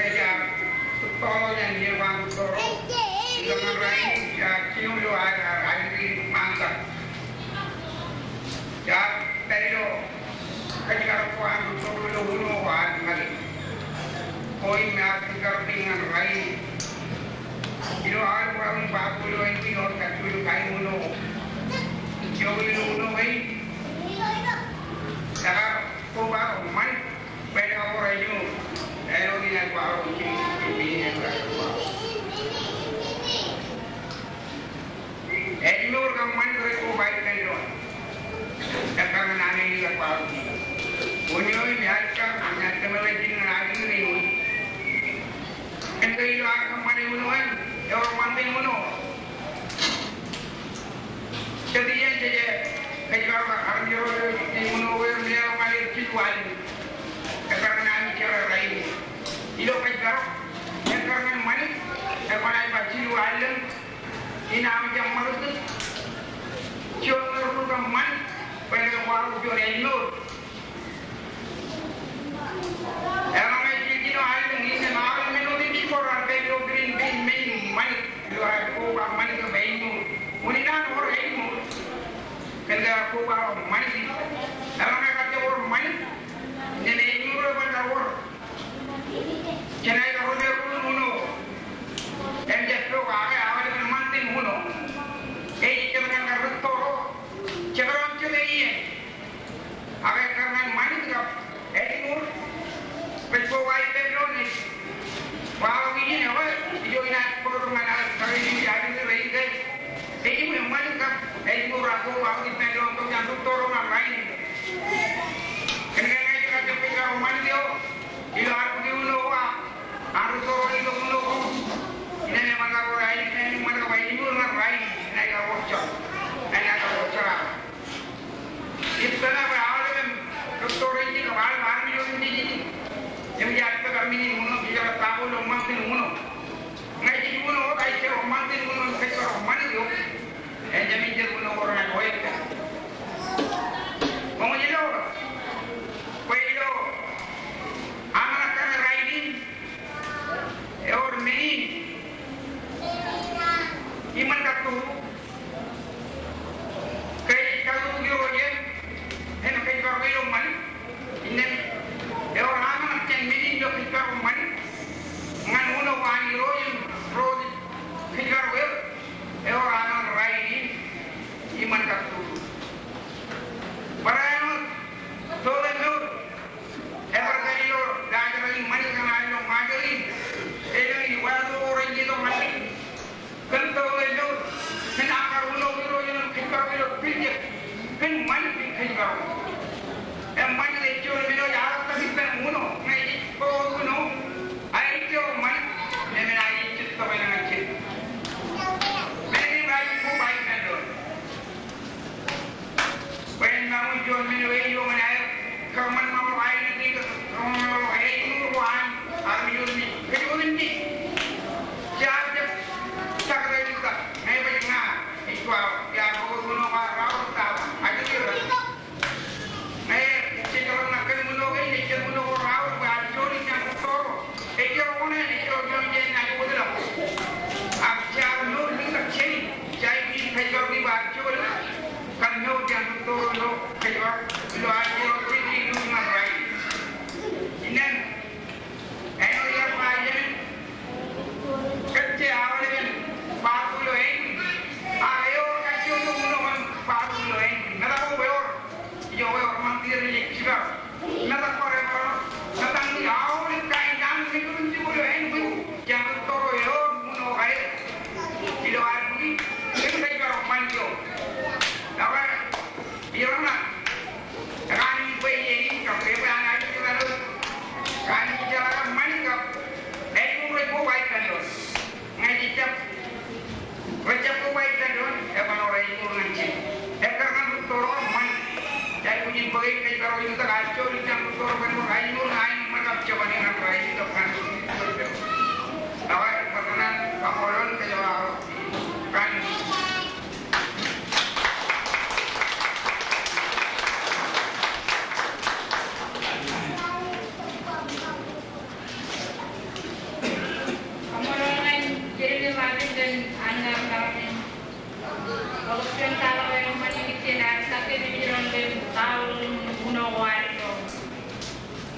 Ej jab tōpar jān iien ba tōpar. Ilo ñan rainin, ij jab jino ilo ad, ad, ad, ṃaantak. Ij jab pād ilo kōjparok ko an tōpar ilo uno ko ad ṃale. Ko im ear kōjparok ñan rainin. Ilo ad, ad, ba ilo ad, ilo kajjojo kain uno. Ilo uno eo. Ekar koba ṃan. Bwe ewōr ejimur, āinwōt inaaj kwaḷọk ijin, ijin, ijin, ijin. Ejimur kōṃṃan rej koba ippān doon. Ekkar ñan amein ij kwaḷọk ijin. Uno eo im ej kar, ñan tōmālejin ñan ajri rein. Kōn ke ilo ad kōṃṃane uno an, ewōr ṃantin uno. Jet iien jej kōjparok armej ro ilo uno eo im leḷọk ñan er jilu allōñ. Ekkar ñan ami jera rainin. Ilo kōjparok, ekkar ñan ṃanit, ekwe ej ba jilu allōñ. Inaaj ṃōk ṃakūt. Juon errū kōṃṃan, bwe en kwaḷọk juon ejimur. Eḷaññe ej jino allōñ, innām aolep men otemjej ko raar pād ilo kidin pein men in ṃanit. Ilo ad koba ṃanit eo ejimur. Unin an wōr ejimur. Kōn ke koba ṃanit. Eḷaññe kar jab wōr ṃanit, innām ejimur eo bar wōr. Jenaaj kar ri-errū uno. Im jet pokake aolepen ṃantin uno. Ej jet ñan kar rūtto ro. Jekdọọn jet iien. Ak ekkar ñan ṃanit kab ejimur, kōj koba ippān doon ej kwaḷọk ijin ekwe, ijo inaaj bōktok ñan aō kōrā ijin ijin rein ke. Ejimur ṃanit kab ejimur ak koba wōt ippān doon tok jān rūtto ro ñan rainin. Kōn ke ñe ij kar jab kōjparok ṃanit eo, ilo ad bōki uno ko, ak rūtto ro ilo uno ko. Innām eṃṃan kar wōr ejimur ñan rainin, inaaj kar wōr jar. Inaaj kar wōr jar. Ippān bwe aolep im rūtto rein ilo aolep armej otemjej. Im ij jab pād kar men in uno, ij jab pād ilo ṃantin uno. Ñe jej uno, ij jab ṃantin uno, ij kōjparok ṃanit eo. Ejāmin jet uno ko renaaj oil. Koṃij ilo, bwe ilo aṃ naaj kar rainin. Ewōr men in iṃōn kattūruk. Ke ej kattūruk Irooj eṇ, im kōjparok ilo ṃanit. Innām ewōr aṃ naaj jān men in ilo kōjparok ṃanit. Ñan uno ko an Irooj im ro rej kōjparok er. Ewōr aṃ rainin iṃōn kattūruk. Barāinwōt, tōre mour. Ebar kar ilo laajrak in ṃanit kōn ad ilo Ṃajeḷ in. Elōñ ij wātok ro rej letok ṃanit. Kōn tōre mour, kōn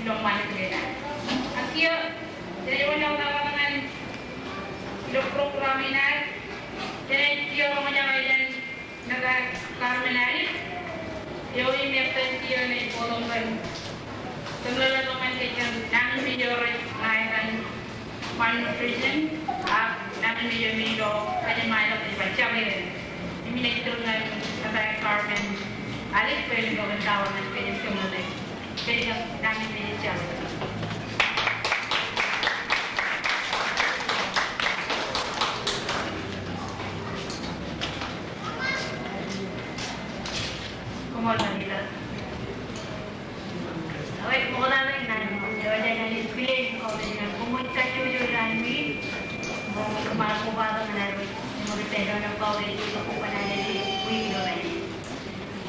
ilo ṃanit kein ad. Ak kiiō, jenaaj wōnṃaanḷọk ñan ilo program in ad, jenaaj kiiō roñjake jān Nōṃba Carmen Alip, eo im etan kiiō ej bōktok kōn kōmeḷeḷe tok ñan kōj kōn nañinmej eo rej ṇa ilo malnutrition, ak nañinmej eo me ilo kōjmaḷọk ej ba jabwe. Im inaaj tūr ñan Nōṃba Carmen Alip bwe en itok im kōḷmānḷọk ñan kōj im kōmeḷeḷe.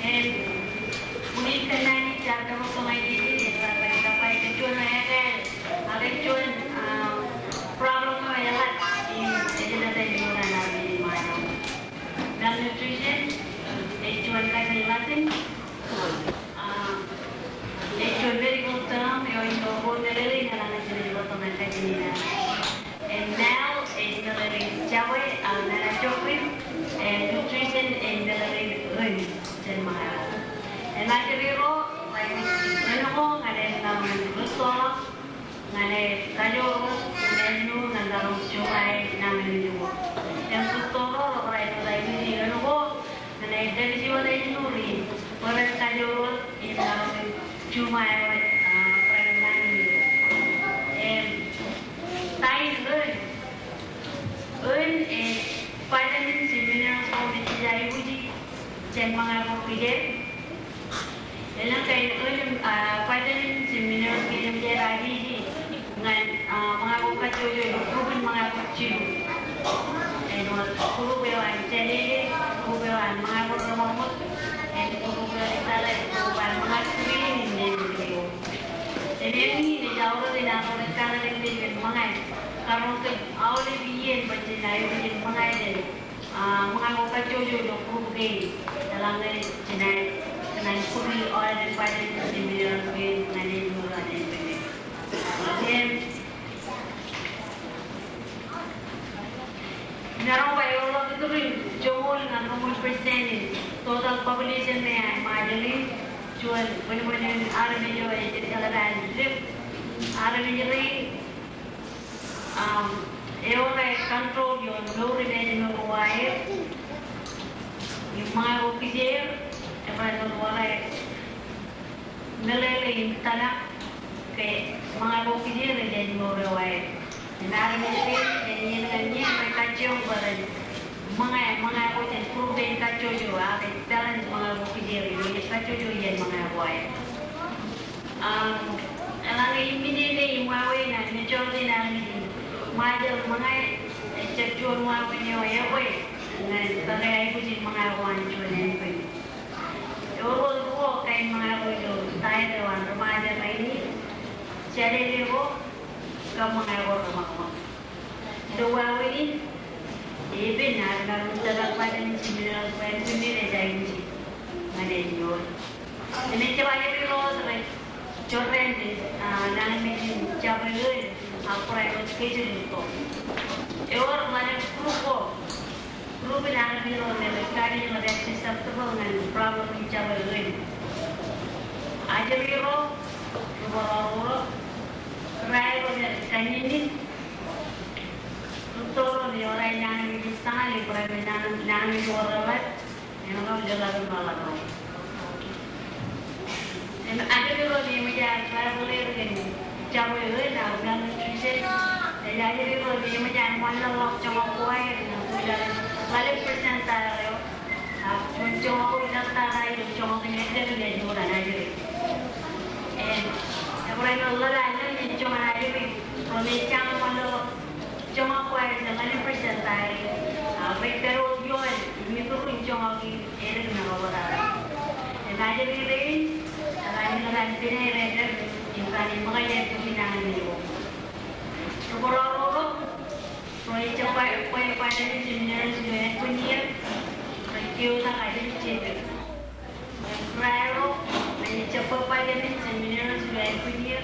Im, unin kōnnaan in chapter ko ṃae jeje, ej ba, ba, ba, ba, ej juon ekāāl, ak ej juon, ah, problem eo eḷap, im, ej juon ekāāl eo eḷap, im, malnutrition, ej juon kain in latin, ah, ej juon medical term, eo ej juon meḷeḷe in eḷaññe jenaaj bōktok ñan kajin in ad. Im mal ej meḷeḷein jabwe, ah, nana jokwe, im nutrition ej meḷeḷein ōn jān ṃōñā ko. Im ajri ro, rej ōn ko ñan en maroñ in rūttoḷọk, ñan en kajoor wōt, im āinwōt ñan maroñ juṃae nañinmej ko. Im rūtto ro, rej bar aikuji ōn ko, ñan en dāpij wōt āinwōt ri, bwe ren kajoor wōt im maroñ in juṃae wōt, ah, bwe ren nañinmej. Im, ta in ōn, ōn ej vitamins im minerals ko me jej aikuji jān ṃōñā ko kijeer. Elōñ kain ōn im, ah, vitamins im minerals kein im jej aikuji ñan, ah, ṃōñā ko kajjojo ilo group in ṃōñā ko jilu. Āinwōt group eo an jālele, group eo an ṃōñā ko reṃōṇōṇō, im group eo an salad, group eo an ṃōñā green in āinwōt eo. Im eñin ej aorōk in aorōk in kōṇaan kōn ṃōñā, karoñ kōj aolep iien bwe jen aikuj in ṃōñā jān, ah, ṃōñā ko kajjojo ilo group kein, eḷaññe jenaaj kōṇaan bōki aolep vitamins im minerals kein ñan āinwōt an āinwōt. Im, Maroñ ba eor ḷọk itūrin joñoul ñan roñoul percent in total population ṇe an Ṃajeḷ in, juon bwinbwin in armej eo ej jeḷā ba en lip, armej rein, um, eor aer control ioon mour im ājmour ko aer. Im ṃōñā ko kijeer, ebar āinwōt eor aer meḷeḷe im tōmak ke ṃōñā ko kijeer ej ājmour eo aer. Im armej rein, jān iien ñan iien rej kajjioñ bwe ren ṃōñā, ṃōñā ko jān group kein kajjojo, ak ej balance ṃōñā ko kijeer, im ej kajjojo jān ṃōñā ko aer. Um, eḷaññe immediately im wāween an majority in armej in Ṃajeḷ, ṃōñā ejjab juon wāween eo eokwe ñan bōke aikuj in ṃōñā ko an juon ānbwin. Eor wōt ruo kain ṃōñā ko ilo diet eo an ri Ṃajeḷ rainin, jālele ko kab ṃōñā ko reṃakṃōk. Ilo wāween in, epen ad maroñ in tōmak vitamins im minerals ko ānbwinnin ej aikuji ñan āinwōt. Im ejjab ajri ro rej jorrāān, ah, nañinmej in jabwe ōn, ak barāinwōt schedule ko. Eor ḷalem group ko, group in armej ro me rej kajjioñ rej susceptible ñan problem in jabwe ōn. Ajri ro, ri bōrọro ro, kōrā ro me rej kanniōnnin, rūtto ro me eor aer nañinmej in tōñal im barāinwōt nañinmej ko reḷap, im ajri ro me eṃōj aer travel er kōn jabwe ōn ak malnutrition. Ej ajri ro me eṃōj aer ṃōṇōṇō joñak ko aer, ilo ḷalem percentile eo. Ak juon joñak ko ilo tata ilo joñak in eddek in ej mour an ajri. Im, ebar āinwōt ḷōḷā ḷōñ in joñan ajri ro me ejjañin ṃōṇōṇō joñak ko aer ilo ḷalem percentile, ak rej pād wōt ioon im itūrin joñak in eddek ṇe ḷọk wōt aer. Im ajri rein, eḷaññe ḷōḷā pen aer eddek, im ban ṃōkaj aer bōki nañinmej ko. Ri bōrọro ro, ro ejjab bwe, bwe vitamins im minerals ilo ānbwinnier, rej keotak ajri jete. Im kōrā ro, rej jab bwe vitamins im minerals ilo ānbwinnier,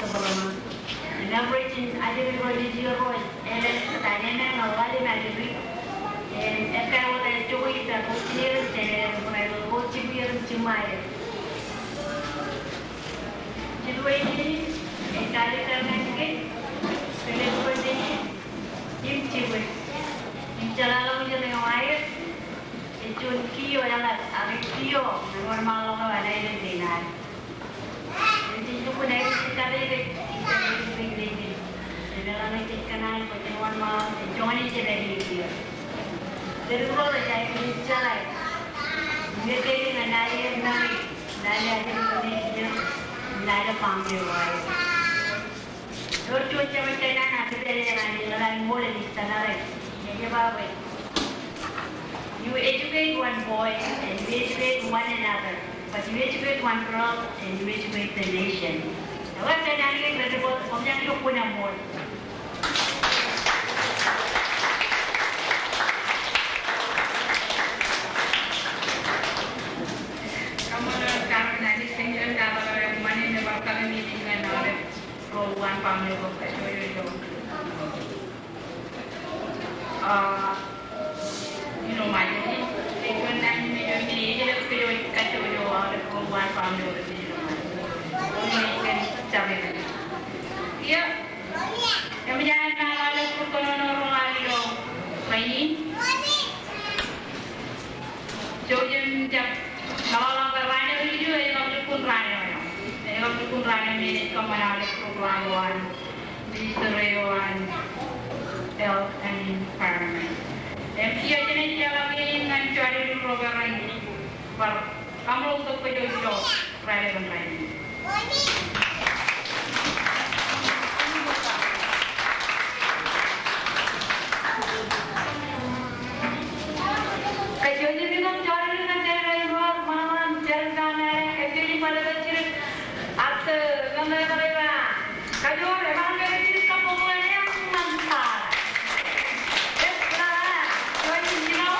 Sōbrōṃ. Im ej bwe jen ajri ro nejid ro, ej, ej, ta eo ej ḷalem ajri. Im ekkā wōt ejjab ej bar kōjjeḷā, jen ej bar kōjjeḷā jiṃṃaer. Jidwe in, ej kalikkar ñan kōj, kōn ej bwe jen im jibwe. Im jeḷāḷọkjeṇ eo aer, ej juon kiiō eḷap, ak ej kiiō eo wōnṃaanḷọk eo an aelōñ kein ad. Im jen lukkuun aikuj kate kōj, kate kōj, kōj, kōj. Im eḷaññe jej kōṇaan bwe jen wōnṃaanḷọk, ej joñan ej jab āinwōt kiiō. Kōn ro rej aikuj jeḷā ñe kōn ñan naan eo, naan eo, naan eo, naan eo, naan eo. Ewōr juon jemān, jemān eo ej pād ñan ṃool im ej tōmak, ej ba bwe, "You educate one boy and you educate one another, but you educate one girl and you educate the nation." Ewōr jemān eo ej pād, koṃ naaj lukkuun ṃool. Kaṃṃoolol, kaṃṃoolol, ṃanit eo bar kōṃṃane ñan aolep ro uwaan family ko kajjojo ilo. Ah, ilo Ṃajeḷ, ej juon naan in eo me ej jelōt kōj kajjojo aolep ro uwaan family ko ilo Ṃajeḷ. Eo, eṃōj an aolep ro kōnono ro ilo rainin. Jouj im jab meḷọkḷọk bwe raan eo ej ijo, ej kab lukkuun raan eo, ej kab lukkuun raan eo me ej kōṃṃan aolep program eo an Minister eo an Health and Environment. Im kiiō jenaaj jeḷā ke ñan jodikdik ro bwe ren bar kaṃṃoolol tok kōj ilo raelep in rainin. Kajjojo im jodikdik ñan Senator Edward, ṃōṇōṇō im jar in kōṇaan, kajjojo im bar kajjitōk. Ak, eh, ñan eo ej ba, kajoor, ebar kajjitōk kabbokbok ñan eṃṃan ta. Ej ba, kajjojo im jino.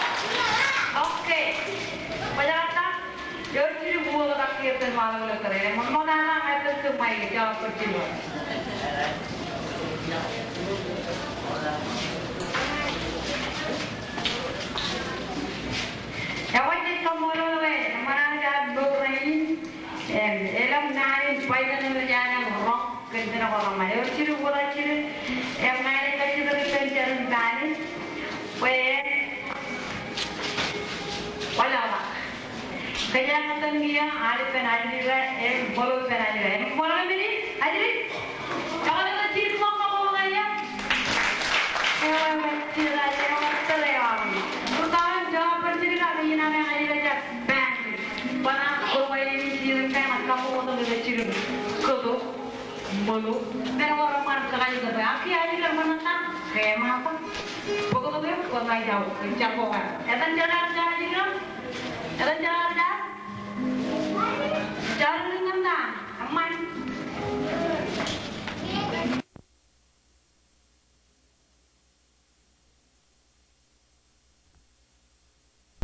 Okay. Kwōjeḷā ta? Ewōr jidik uwaak ak kiiō iten waḷọk ilo tōre. Eṃṃan ṃokta ñan ṃae tōre ke ṃae ke jọọk kōj jidik. Ewōr jidik kaṃṃoolol eo eṃṃan an jab mour rainin. Im elōñ naan in bwaidan eo enaaj roñ kōn iten ko reṃṃan. Ewōr jidik uwaak jidik. Im ña ij kajjitōk ippān jar in panel bwe kwōjeḷā. Kōjeañ etan kiiō, al ippān ajri ro, im bōro ippān ajri ro. Im bōro men in, ajri. Jekdọọn jidik ṃōk kaṃṃoolol ñan eō. Ewe, ewe, jidik, ewe, tōre eo aṃ. Bōtaab jekdọọn jidik ak inaaj ajri ro jab ban. Bōtaab bōro men in jidik eo, kaṃṃoolol tok ilo jidik. Kōto. Ṃōṇōṇō, men ko reṃṃan kakajoor bwe ak kiiō ajri ro ṃōṇōṇō ke ṃōṇōṇō. Bōktok eo, bōtaab jar ko kar. Etan jar ko kar, jar ko kar.